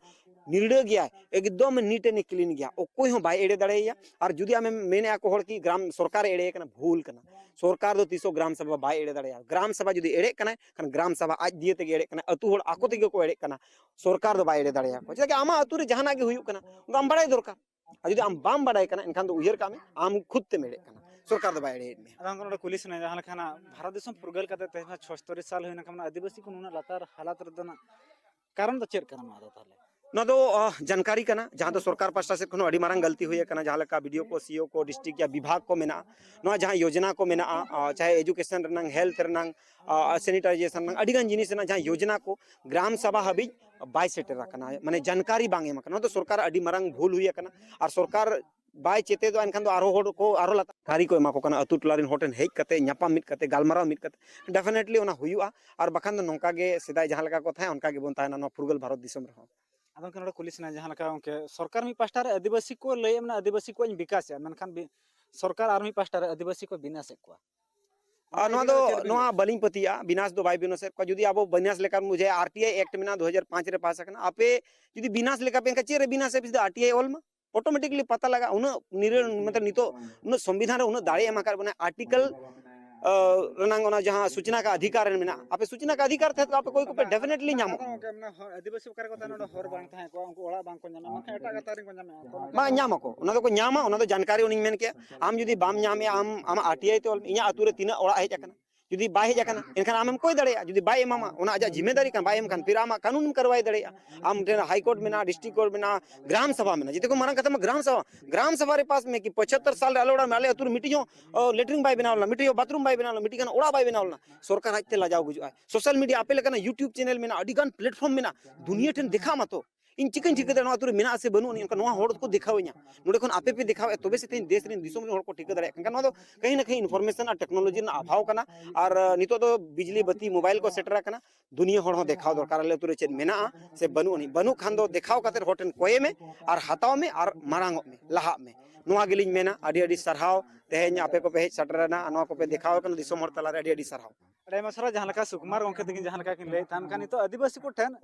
ᱱᱤᱨᱲᱟᱹ ᱜᱮᱭᱟᱭ, ᱮᱠᱫᱚᱢ neat and clean ᱜᱮᱭᱟ, ᱚᱠᱚᱭ ᱦᱚᱸ ᱵᱟᱭ ᱮᱲᱮ ᱫᱟᱲᱮᱭᱟᱭᱟ᱾ ᱟᱨ ᱡᱩᱫᱤ ᱟᱢᱮᱢ ᱢᱮᱱᱮᱫᱼᱟ ᱠᱚ ᱦᱚᱲ ᱠᱤ ᱜᱨᱟᱢ ᱥᱚᱨᱠᱟᱨᱮ ᱮᱲᱮ ᱠᱟᱱᱟ, ᱵᱷᱩᱞ ᱠᱟᱱᱟ᱾ ᱥᱚᱨᱠᱟᱨ ᱫᱚ ᱛᱤᱥ ᱦᱚᱸ ᱜᱨᱟᱢ ᱥᱟᱵᱷᱟ ᱵᱟᱭ ᱮᱲᱮ ᱫᱟᱲᱮᱭᱟᱜᱼᱟ᱾ ᱜᱨᱟᱢ ᱥᱟᱵᱷᱟ ᱡᱩᱫᱤ ᱮᱲᱮᱜ ᱠᱟᱱᱟᱭ, ᱠᱷᱟᱱ ᱜᱨᱟᱢ ᱥᱟᱵᱷᱟ ᱟᱡ ᱫᱤᱭᱮ ᱛᱮᱜᱮ ᱮᱲᱮᱜ ᱠᱟᱱᱟ, ᱟᱹᱛᱩ ᱦᱚᱲ ᱟᱠᱚ ᱛᱮᱜᱮ ᱠᱚ ᱮᱲᱮᱜ ᱠᱟᱱᱟ᱾ ᱥᱚᱨᱠᱟᱨ ᱫᱚ ᱵᱟᱭ ᱮᱲᱮ ᱫᱟᱲᱮᱭᱟᱠᱚᱣᱟ᱾ ᱪᱮᱫᱟᱜ ᱠᱤ ᱟᱢᱟᱜ ᱟᱹᱛᱩ ᱨᱮ ᱡᱟᱦᱟᱱᱟᱜ ᱜᱮ ᱦᱩᱭᱩᱜ ᱠᱟᱱᱟ, ᱚᱱᱟ ᱟᱢ ᱵᱟᱲᱟᱭ ᱫᱚᱨᱠᱟᱨ᱾ ᱟᱨ ᱡᱩᱫᱤ ᱟᱢ ᱵᱟᱢ ᱵᱟᱲᱟᱭ ᱠᱟᱱᱟ, ᱮᱱᱠᱷᱟᱱ ᱫᱚ ᱩᱭᱦᱟᱹᱨ ᱠᱟᱜ ᱢᱮ, ᱟᱢ ᱠᱷᱩᱫ ᱛᱮᱢ ᱮᱲᱮᱜ ᱠᱟᱱᱟ, ᱥᱚᱨᱠᱟᱨ ᱫᱚ ᱵᱟᱭ ᱮᱲᱮᱭᱮᱫ ᱢᱮᱭᱟ᱾ ᱟᱫᱚ ᱜᱚᱢᱠᱮ, ᱱᱚᱰᱮ ᱠᱩᱞᱤ ᱥᱟᱱᱟᱧᱟ, ᱡᱟᱦᱟᱸ ᱞᱮᱠᱟ ᱱᱟᱜ ᱵᱷᱟᱨᱚᱛ ᱫᱤᱥᱚᱢ ᱯᱷᱩᱨᱜᱟᱹᱞ ᱠᱟᱛᱮ ᱛᱮᱦᱮᱧ ᱪᱷᱚᱥᱛᱚᱨᱤ ᱥᱟᱞ ᱦᱩᱭᱱᱟ, ᱠᱷᱟᱱ ᱟᱹᱫᱤᱵᱟᱹᱥᱤ ᱠᱚ ᱱᱩᱱᱟᱹᱜ ᱞᱟᱛᱟᱨ ᱦᱟᱞᱟᱛ ᱨᱮᱫᱚ ᱱᱟᱜ ᱠᱟᱨᱚᱱ ᱫᱚ ᱪᱮᱫ ᱠᱟᱱᱟ ᱱᱚᱣᱟ ᱫᱚ ᱛᱟᱦᱚᱞᱮ? ᱱᱚᱣᱟ ᱫᱚ, ᱟᱦ, ᱡᱟᱱᱠᱟᱨᱤ ᱠᱟᱱᱟ, ᱡᱟᱦᱟᱸ ᱫᱚ ᱥᱚᱨᱠᱟᱨ ᱯᱟᱥᱴᱟ ᱥᱮᱫ ᱠᱷᱚᱱ ᱦᱚᱸ ᱟᱹᱰᱤ ᱢᱟᱨᱟᱝ ᱜᱟᱹᱞᱛᱤ ᱦᱩᱭ ᱟᱠᱟᱱᱟ, ᱡᱟᱦᱟᱸ ᱞᱮᱠᱟ ᱵᱤ ᱰᱤ ᱳ ᱠᱚ, ᱥᱤ ᱤ ᱳ ᱠᱚ, ᱰᱤᱥᱴᱨᱤᱠᱴ ᱨᱮᱭᱟᱜ ᱵᱤᱵᱷᱟᱜᱽ ᱠᱚ ᱢᱮᱱᱟᱜᱼᱟ, ᱱᱚᱣᱟ ᱡᱟᱦᱟᱸ ᱭᱳᱡᱚᱱᱟ ᱠᱚ ᱢᱮᱱᱟᱜᱼᱟ, ᱟᱦ, ᱪᱟᱦᱮ ᱮᱡᱩᱠᱮᱥᱚᱱ ᱨᱮᱱᱟᱝ, ᱦᱮᱞᱛᱷ ᱨᱮᱱᱟᱝ, ᱟᱦ, ᱥᱮᱱᱤᱴᱟᱭᱡᱮᱥᱚᱱ ᱨᱮᱱᱟᱝ, ᱟᱹᱰᱤ ᱜᱟᱱ ᱡᱤᱱᱤᱥ ᱨᱮᱱᱟᱜ ᱡᱟᱦᱟᱸ ᱭᱳᱡᱚᱱᱟ ᱠᱚ ᱜᱨᱟᱢ ᱥᱟᱵᱷᱟ ᱦᱟᱹᱵᱤᱡ ᱵᱟᱭ ᱥᱮᱴᱮᱨ ᱟᱠᱟᱱᱟ, ᱢᱟᱱᱮ ᱡᱟᱱᱠᱟᱨᱤ ᱵᱟᱝ ᱮᱢ ᱟᱠᱟᱱᱟ᱾ ᱱᱚᱣᱟ ᱫᱚ ᱥᱚᱨᱠᱟᱨ ᱟᱹᱰᱤ ᱢᱟᱨᱟᱝ ᱵᱷᱩᱞ ᱦᱩᱭ ᱟᱠᱟᱱᱟ᱾ ᱟᱨ ᱥᱚᱨᱠᱟᱨ ᱵᱟᱭ ᱪᱮᱛᱮᱫᱚᱜᱼᱟ, ᱮᱱᱠᱷᱟᱱ ᱫᱚ ᱟᱨᱦᱚᱸ ᱦᱚᱲ ᱠᱚ ᱟᱨᱦᱚᱸ ᱞᱟᱛᱟᱨ ᱠᱟᱹᱨᱤ ᱠᱚ ᱮᱢᱟ ᱠᱚ ᱠᱟᱱᱟ, ᱟᱹᱛᱩ ᱴᱚᱞᱟ ᱨᱮᱱ ᱦᱚᱲ ᱴᱷᱮᱱ ᱦᱮᱡ ᱠᱟᱛᱮ, ᱧᱟᱯᱟᱢ ᱢᱤᱫ ᱠᱟᱛᱮ, ᱜᱟᱞᱢᱟᱨᱟᱣ ᱢᱤᱫ ᱠᱟᱛᱮ, definitely ᱚᱱᱟ ᱦᱩᱭᱩᱜᱼᱟ᱾ ᱟᱨ ᱵᱟᱠᱷᱟᱱ ᱫᱚ ᱱᱚᱝᱠᱟ ᱜᱮ ᱥᱮᱫᱟᱭ ᱡᱟᱦᱟᱸ ᱞᱮᱠᱟ ᱠᱚ ᱛᱟᱦᱮᱸ, ᱚᱱᱠᱟ ᱜᱮᱵᱚᱱ ᱛᱟᱦᱮᱱᱟ ᱱᱚᱣᱟ ᱯᱷᱩᱨᱜᱟᱹᱞ ᱵᱷᱟᱨᱚᱛ ᱫᱤᱥᱚᱢ ᱨᱮᱦᱚᱸ᱾ ᱟᱫᱚ ᱜᱚᱢᱠᱮ, ᱱᱚᱰᱮ ᱠᱩᱞᱤ ᱥᱟᱱᱟ, ᱡᱟᱦᱟᱸ ᱞᱮᱠᱟ ᱜᱚᱢᱠᱮ, ᱥᱚᱨᱠᱟᱨ ᱢᱤᱫ ᱯᱟᱦᱴᱟ ᱨᱮ ᱟᱹᱫᱤᱵᱟᱹᱥᱤ ᱠᱚ ᱞᱟᱹᱭᱮᱫ ᱢᱮᱱᱟ, ᱟᱹᱫᱤᱵᱟᱹᱥᱤ ᱠᱚᱧ ᱵᱤᱠᱟᱥᱮᱫᱼᱟ, ᱢᱮᱱᱠᱷᱟᱱ ᱵᱤ-, ᱥᱚᱨᱠᱟᱨ ᱟᱨ ᱢᱤᱫ ᱯᱟᱦᱴᱟ ᱨᱮ ᱟᱹᱫᱤᱵᱟᱹᱥᱤ ᱠᱚ ᱵᱤᱱᱟᱥᱮᱫ ᱠᱚᱣᱟ᱾ ᱟᱨ ᱱᱚᱣᱟ ᱤᱫᱤ ᱫᱚ, ᱠᱟᱛᱮ ᱪᱮᱫ ᱵᱤᱱ ᱱᱚᱣᱟ ᱞᱟᱹᱭᱟ? ᱵᱟᱹᱞᱤᱧ ᱯᱟᱹᱛᱭᱟᱹᱜᱼᱟ, ᱵᱤᱱᱟᱥ ᱫᱚ ᱵᱟᱭ ᱵᱤᱱᱟᱥᱮᱫ ᱠᱚᱣᱟ᱾ ᱡᱩᱫᱤ ᱟᱵᱚ ᱵᱤᱱᱟᱥ ᱞᱮᱠᱟᱱ ᱵᱩᱡᱷᱟᱹᱣᱟ, ᱟᱨ ᱴᱤ ᱟᱭ ᱮᱠᱴ ᱢᱮᱱᱟᱜᱼᱟ, ᱫᱩ ᱦᱟᱡᱟᱨ ᱯᱟᱸᱪ ᱨᱮ ᱯᱟᱥ ᱟᱠᱟᱱᱟ᱾ ᱟᱯᱮ ᱡᱩᱫᱤ ᱵᱤᱱᱟᱥ ᱞᱮᱠᱟ ᱯᱮ ᱮᱱᱠᱷᱟᱱ ᱪᱮᱫ ᱨᱮ ᱵᱤᱱᱟᱥ ᱮ ᱵᱤᱥ ᱫᱚ ᱟᱨ ᱴᱤ ᱟᱭ ᱚᱞ ᱢᱟ, ᱚᱴᱳᱢᱮᱴᱤᱠᱞᱤ ᱯᱟᱛᱟ ᱞᱟᱜᱟᱜᱼᱟ᱾ ᱩᱱᱟᱹᱜ ᱱᱤᱨᱟᱹᱲ, ᱢᱚᱛᱞᱚᱵ ᱱᱤᱛᱚᱜ ᱩᱱᱟᱹᱜ ᱥᱚᱝᱵᱤᱫᱷᱟᱱ ᱨᱮ ᱩᱱᱟᱹᱜ ᱫᱟᱲᱮ ᱮᱢ ᱟᱠᱟᱫ ᱵᱚᱱᱟ, ᱟᱨᱴᱤᱠᱮᱞ ᱨᱮᱱᱟᱜ ᱚᱱᱟ ᱡᱟᱦᱟᱸ ᱥᱩᱪᱱᱟ ᱠᱟ ᱚᱫᱷᱤᱠᱟᱨ ᱨᱮ ᱢᱮᱱᱟᱜᱼᱟ, ᱟᱯᱮ ᱥᱩᱪᱱᱟ ᱠᱟ ᱚᱫᱷᱤᱠᱟᱨ ᱛᱟᱦᱮᱸ ᱠᱚᱜᱼᱟ, ᱟᱯᱮ ᱠᱚᱭ ᱠᱚᱯᱮ ᱰᱮᱯᱷᱤᱱᱮᱴᱞᱤ ᱧᱟᱢᱚᱜᱼᱟ᱾ ᱟᱫᱚ ᱜᱚᱢᱠᱮ, ᱢᱟᱱᱮ ᱦᱚᱲ ᱟᱹᱫᱤᱵᱟᱹᱥᱤ ᱵᱟᱠᱷᱨᱟ ᱠᱚ ᱛᱟᱦᱮᱱᱟ, ᱱᱚᱰᱮ ᱦᱚᱨ ᱵᱟᱝ ᱛᱟᱦᱮᱸ ᱠᱚᱜᱼᱟ, ᱩᱱᱠᱩ ᱚᱲᱟᱜ ᱵᱟᱝ ᱠᱚ ᱧᱟᱢᱟ, ᱢᱮᱱᱠᱷᱟᱱ ᱮᱴᱟᱜ ᱜᱟᱛᱟᱠ ᱨᱮᱱ ᱠᱚ ᱧᱟᱢᱮᱫᱼᱟ᱾ ᱛᱚ ᱱᱚᱝᱠᱟ ᱢᱟ ᱧᱟᱢ ᱟᱠᱚ, ᱚᱱᱟ ᱫᱚᱠᱚ ᱧᱟᱢᱟ, ᱚᱱᱟ ᱫᱚ ᱡᱟᱱᱠᱟᱨᱤ ᱩᱱᱤᱧ ᱢᱮᱱ ᱠᱮᱜᱼᱟ᱾ ᱟᱢ ᱡᱩᱫᱤ ᱵᱟᱢ ᱧᱟᱢᱮᱜᱼᱟ, ᱟᱢ, ᱟᱢᱟᱜ ᱟᱨ ᱴᱤ ᱟᱭ ᱛᱮ ᱚᱞ ᱢᱮ, ᱤᱧᱟᱹᱜ ᱟᱹᱛᱩ ᱨᱮ ᱛᱤᱱᱟᱹᱜ ᱚᱲᱟᱜ ᱦᱮᱡ ᱟᱠᱟᱱᱟ, ᱡᱩᱫᱤ ᱵᱟᱭ ᱦᱮᱡ ᱟᱠᱟᱱᱟ, ᱮᱱᱠᱷᱟᱱ ᱟᱢᱮᱢ ᱠᱚᱭ ᱫᱟᱲᱮᱭᱟᱜᱼᱟ᱾ ᱡᱩᱫᱤ ᱵᱟᱭ ᱮᱢᱟᱢᱟ, ᱚᱱᱟ ᱟᱡᱟᱜ ᱡᱤᱢᱮᱫᱟᱨᱤ ᱠᱟᱱᱟ, ᱵᱟᱭ ᱮᱢ ᱠᱷᱟᱱ ᱯᱷᱤᱨ ᱟᱢᱟᱜ ᱠᱟᱹᱱᱩᱱᱮᱢ ᱠᱟᱨᱣᱟᱭ ᱫᱟᱲᱮᱭᱟᱜᱼᱟ᱾ ᱟᱢ ᱴᱷᱮᱱ ᱦᱟᱭ ᱠᱳᱨᱴ ᱢᱮᱱᱟᱜᱼᱟ, ᱰᱤᱥᱴᱨᱤᱠᱴ ᱠᱳᱨᱴ ᱢᱮᱱᱟᱜᱼᱟ, ᱜᱨᱟᱢ ᱥᱟᱵᱷᱟ ᱢᱮᱱᱟᱜᱼᱟ, ᱡᱮᱛᱮ ᱠᱷᱚᱱ ᱢᱟᱨᱟᱝ ᱠᱟᱛᱷᱟ ᱢᱟ ᱜᱨᱟᱢ ᱥᱟᱵᱷᱟ᱾ ᱜᱨᱟᱢ ᱥᱟᱵᱷᱟ ᱨᱮ ᱯᱟᱥ ᱢᱮ, ᱠᱤ ᱯᱚᱸᱪᱟᱛᱛᱳᱨ ᱥᱟᱞ ᱨᱮ ᱟᱞᱮ ᱚᱲᱟᱜ ᱢᱮ, ᱟᱞᱮ ᱟᱹᱛᱩ ᱨᱮ ᱢᱤᱫᱴᱤᱡ ᱦᱚᱸ, ᱚ, ᱞᱮᱴᱨᱤᱱ ᱵᱟᱭ ᱵᱮᱱᱟᱣ ᱞᱮᱱᱟ, ᱢᱤᱫᱴᱤᱡ ᱦᱚᱸ ᱵᱟᱛᱷᱨᱩᱢ ᱵᱟᱭ ᱵᱮᱱᱟᱣ ᱞᱮᱱᱟ, ᱢᱤᱫᱴᱤᱡ ᱜᱟᱱ ᱚᱲᱟᱜ ᱵᱟᱭ ᱵᱮᱱᱟᱣ ᱞᱮᱱᱟ᱾ ᱥᱚᱨᱠᱟᱨ ᱟᱡᱛᱮ ᱞᱟᱡᱟᱣ ᱜᱩᱡᱩᱜᱼᱟᱭ᱾ ᱥᱳᱥᱟᱞ ᱢᱤᱰᱤᱭᱟ ᱟᱯᱮ ᱞᱮᱠᱟᱱᱟᱜ YouTube ᱪᱮᱱᱮᱞ ᱢᱮᱱᱟᱜᱼᱟ, ᱟᱹᱰᱤ ᱜᱟᱱ ᱯᱞᱮᱴᱯᱷᱚᱨᱢ ᱢᱮᱱᱟᱜᱼᱟ, ᱫᱩᱱᱤᱭᱟᱹ ᱴᱷᱮᱱ ᱫᱮᱠᱷᱟᱜ ᱢᱟᱛᱚ᱾ ᱤᱧ ᱪᱤᱠᱟᱹᱧ ᱴᱷᱤᱠᱟᱹ ᱫᱟᱲᱮᱭᱟᱜᱼᱟ ᱱᱚᱣᱟ ᱟᱹᱛᱩ ᱨᱮ ᱢᱮᱱᱟᱜᱼᱟ ᱥᱮ ᱵᱟᱹᱱᱩᱜ ᱟᱹᱱᱤᱡ? ᱚᱱᱠᱟ ᱱᱚᱣᱟ ᱦᱚᱲ ᱠᱚ ᱫᱮᱠᱷᱟᱣ ᱤᱧᱟ᱾ ᱱᱚᱰᱮ ᱠᱷᱚᱱ ᱟᱯᱮ ᱯᱮ ᱫᱮᱠᱷᱟᱣᱮᱫᱼᱟ, ᱛᱚᱵᱮ ᱥᱮ ᱛᱮᱦᱮᱧ ᱫᱮᱥ ᱨᱮᱱ, ᱫᱤᱥᱚᱢ ᱨᱮᱱ ᱦᱚᱲ ᱠᱚ ᱴᱷᱤᱠᱟᱹ ᱫᱟᱲᱮᱭᱟᱜ ᱠᱟᱱᱟ᱾ ᱮᱱᱠᱷᱟᱱ ᱱᱚᱣᱟ ᱫᱚ ᱠᱟᱹᱦᱤ ᱱᱟ ᱠᱟᱹᱦᱤ ᱤᱱᱯᱷᱚᱨᱢᱮᱥᱚᱱ ᱟᱨ ᱴᱮᱠᱱᱳᱞᱚᱡᱤ ᱨᱮᱱᱟᱜ ᱚᱵᱷᱟᱣ ᱠᱟᱱᱟ᱾ ᱟᱨ, ᱟᱸ, ᱱᱤᱛᱚᱜ ᱫᱚ ᱵᱤᱡᱽᱞᱤ ᱵᱟᱹᱛᱤ, ᱢᱳᱵᱟᱭᱤᱞ ᱠᱚ ᱥᱮᱴᱮᱨ ᱟᱠᱟᱱᱟ᱾ ᱫᱩᱱᱤᱭᱟᱹ ᱦᱚᱲ ᱦᱚᱸ ᱫᱮᱠᱷᱟᱣ ᱫᱚᱨᱠᱟᱨ, ᱟᱞᱮ ᱟᱹᱛᱩ ᱨᱮ ᱪᱮᱫ ᱢᱮᱱᱟᱜᱼᱟ ᱥᱮ ᱵᱟᱹᱱᱩᱜ ᱟᱹᱱᱤᱡ᱾ ᱵᱟᱹᱱᱩᱜ ᱠᱷᱟᱱ ᱫᱚ ᱫᱮᱠᱷᱟᱣ ᱠᱟᱛᱮ ᱦᱚᱲ ᱴᱷᱮᱱ ᱠᱚᱭᱮ ᱢᱮ ᱟᱨ ᱦᱟᱛᱟᱣ ᱢᱮ ᱟᱨ ᱢᱟᱲᱟᱝ ᱚᱜ ᱢᱮ, ᱞᱟᱦᱟᱜ ᱢᱮ᱾ ᱱᱚᱣᱟ ᱜᱮᱞᱤᱧ ᱢᱮᱱᱟ᱾ ᱟᱹᱰᱤ ᱟᱹᱰᱤ ᱥᱟᱨᱦᱟᱣ, ᱛᱮᱦᱮᱧ ᱟᱯᱮ ᱠᱚᱯᱮ ᱦᱮᱡ ᱥᱮᱴᱮᱨᱮᱱᱟ, ᱱᱚᱣᱟ ᱠᱚᱯᱮ ᱫᱮᱠᱷᱟᱣ ᱟᱠᱟᱱᱟ ᱫᱤᱥᱚᱢ ᱦᱚᱲ ᱛᱟᱞᱟᱨᱮ, ᱟᱹᱰᱤ ᱟᱹᱰᱤ ᱥᱟᱨᱦᱟᱣ᱾ ᱟᱹᱰᱤ ᱟᱭᱢᱟ ᱥᱟᱨᱦᱟᱣ᱾ ᱡᱟᱦᱟᱸ ᱞᱮᱠᱟ ᱥᱩᱠᱩᱢᱟᱨ ᱜᱚᱢᱠᱮ ᱛᱟᱹᱠᱤᱱ ᱡᱟᱦᱟᱸ ᱞᱮᱠᱟ ᱠᱤᱱ ᱞᱟᱹᱭᱮᱫ ᱛᱟᱦᱮᱱ, ᱢᱮᱱᱠᱷᱟᱱ ᱱᱤᱛᱚᱜ ᱟᱹᱫᱤᱵᱟᱹᱥᱤ ᱠᱚᱴᱷᱮᱱ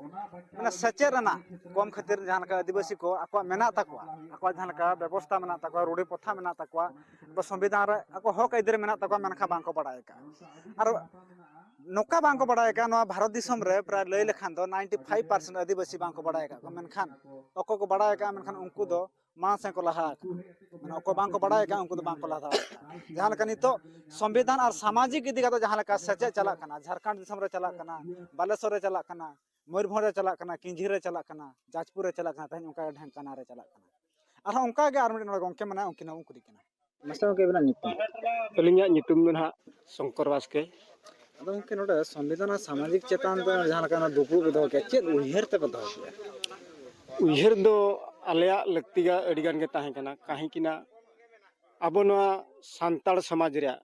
ᱢᱟᱱᱮ ᱥᱮᱪᱮᱫ ᱨᱮᱱᱟᱜ ᱠᱚᱢ ᱠᱷᱟᱹᱛᱤᱨ ᱡᱟᱦᱟᱸ ᱞᱮᱠᱟ ᱟᱹᱫᱤᱵᱟᱹᱥᱤ ᱠᱚ ᱟᱠᱚᱣᱟᱜ ᱢᱮᱱᱟᱜ ᱛᱟᱠᱚᱣᱟ, ᱟᱠᱚᱣᱟᱜ ᱡᱟᱦᱟᱸ ᱞᱮᱠᱟ ᱵᱮᱵᱚᱥᱛᱷᱟ ᱢᱮᱱᱟᱜ ᱛᱟᱠᱚᱣᱟ, ᱨᱩᱲᱤ ᱯᱨᱚᱛᱷᱟ ᱢᱮᱱᱟᱜ ᱛᱟᱠᱚᱣᱟ, ᱟᱵᱚ ᱥᱚᱝᱵᱤᱫᱷᱟᱱ ᱨᱮ ᱟᱠᱚ ᱦᱚᱠ ᱟᱹᱭᱫᱟᱹᱨᱤ ᱢᱮᱱᱟᱜ ᱛᱟᱠᱚᱣᱟ, ᱢᱮᱱᱠᱷᱟᱱ ᱵᱟᱝᱠᱚ ᱵᱟᱲᱟᱭ ᱟᱠᱟᱫᱼᱟ᱾ ᱟᱨ ᱱᱚᱝᱠᱟ ᱵᱟᱝᱠᱚ ᱵᱟᱲᱟᱭ ᱟᱠᱟᱫᱼᱟ, ᱱᱚᱣᱟ ᱵᱷᱟᱨᱚᱛ ᱫᱤᱥᱚᱢ ᱨᱮ ᱯᱨᱟᱭ ᱞᱟᱹᱭ ᱞᱮᱠᱷᱟᱱ ᱫᱚ ᱱᱟᱭᱤᱱᱴᱤ ᱯᱷᱟᱭᱤᱵᱷ ᱯᱟᱨᱥᱮᱱᱴ ᱟᱹᱫᱤᱵᱟᱹᱥᱤ ᱵᱟᱝᱠᱚ ᱵᱟᱲᱟᱭ ᱟᱠᱟᱫ ᱠᱚᱣᱟ, ᱢᱮᱱᱠᱷᱟᱱ ᱚᱠᱚᱭ ᱠᱚ ᱵᱟᱲᱟᱭ ᱟᱠᱟᱫᱼᱟ, ᱢᱮᱱᱠᱷᱟᱱ ᱩᱱᱠᱩ ᱫᱚ ᱢᱟᱲᱟᱝ ᱥᱮᱫ ᱠᱚ ᱞᱟᱦᱟ ᱟᱠᱟᱱᱟ᱾ ᱢᱟᱱᱮ ᱚᱠᱚᱭ ᱵᱟᱝᱠᱚ ᱵᱟᱲᱟᱭ ᱟᱠᱟᱫᱼᱟ, ᱩᱱᱠᱩ ᱫᱚ ᱵᱟᱝᱠᱚ ᱞᱟᱦᱟ ᱫᱟᱲᱮ ᱟᱠᱟᱫᱼᱟ᱾ ᱡᱟᱦᱟᱸ ᱞᱮᱠᱟ ᱱᱤᱛᱚᱜ ᱥᱚᱝᱵᱤᱫᱷᱟᱱ ᱟᱨ ᱥᱟᱢᱟᱡᱤᱠ ᱤᱫᱤ ᱠᱟᱛᱮ ᱡᱟᱦᱟᱸ ᱞᱮᱠᱟ ᱥᱮᱪᱮᱫ ᱪᱟᱞᱟᱜ ᱠᱟᱱᱟ, ᱡᱷᱟᱲᱠᱷᱚᱸᱰ ᱫᱤᱥᱚᱢ ᱨᱮ ᱪᱟᱞᱟᱜ ᱠᱟᱱᱟ, ᱵᱟᱞᱮᱥᱚᱨ ᱨᱮ ᱪᱟᱞᱟᱜ ᱠᱟᱱᱟ, ᱢᱚᱭᱩᱨᱵᱷᱚᱸᱡᱽ ᱨᱮ ᱪᱟᱞᱟᱜ ᱠᱟᱱᱟ, ᱠᱤᱧᱡᱷᱤᱨ ᱨᱮ ᱪᱟᱞᱟᱜ ᱠᱟᱱᱟ, ᱡᱟᱡᱽᱯᱩᱨ ᱨᱮ ᱪᱟᱞᱟᱜ ᱠᱟᱱᱟ, ᱛᱮᱦᱮᱧ ᱚᱱᱠᱟ ᱜᱮ ᱰᱷᱮᱝᱠᱟᱱᱟ ᱨᱮ ᱪᱟᱞᱟᱜ ᱠᱟᱱᱟ᱾ ᱟᱨᱦᱚᱸ ᱚᱱᱠᱟ ᱜᱮ ᱟᱨ ᱢᱤᱫᱴᱮᱱ ᱱᱚᱰᱮ ᱜᱚᱢᱠᱮ ᱢᱮᱱᱟᱭᱟ, ᱩᱱᱠᱤᱱ ᱦᱚᱸ ᱵᱚᱱ ᱠᱩᱞᱤ ᱠᱤᱱᱟ᱾ ᱢᱟᱥᱮ ᱜᱚᱢᱠᱮ, ᱟᱵᱤᱱᱟᱜ ᱧᱩᱛᱩᱢ? ᱟᱹᱞᱤᱧᱟᱜ ᱧᱩᱛᱩᱢ ᱫᱚ ᱱᱟᱦᱟᱜ ᱥᱚᱝᱠᱚᱨ ᱵᱟᱥᱠᱮ᱾ ᱟᱫᱚ ᱜᱚᱢᱠᱮ, ᱱᱚᱰᱮ ᱥᱚᱝᱵᱤᱫᱷᱟᱱ ᱟᱨ ᱥᱟᱢᱟᱡᱤᱠ ᱪᱮᱛᱟᱱ ᱫᱚ ᱡᱟᱦᱟᱸ ᱞᱮᱠᱟ ᱚᱱᱟ ᱫᱩᱯᱲᱩᱵ ᱯᱮ ᱫᱚᱦᱚ ᱠᱮᱫᱼᱟ, ᱪᱮᱫ ᱩᱭᱦᱟᱹᱨ ᱛᱮᱯᱮ ᱫᱚᱦᱚ ᱠᱮᱫᱼᱟ? ᱩᱭᱦᱟᱹᱨ ᱫᱚ ᱟᱞᱮᱭᱟᱜ ᱞᱟᱹᱠᱛᱤ ᱜᱟ ᱟᱹᱰᱤ ᱜᱟᱱ ᱜᱮ ᱛᱟᱦᱮᱸ ᱠᱟᱱᱟ, ᱠᱟᱹᱦᱤᱸᱠᱤᱱᱟ ᱟᱵᱚ ᱱᱚᱣᱟ ᱥᱟᱱᱛᱟᱲ ᱥᱚᱢᱟᱡᱽ ᱨᱮᱭᱟᱜ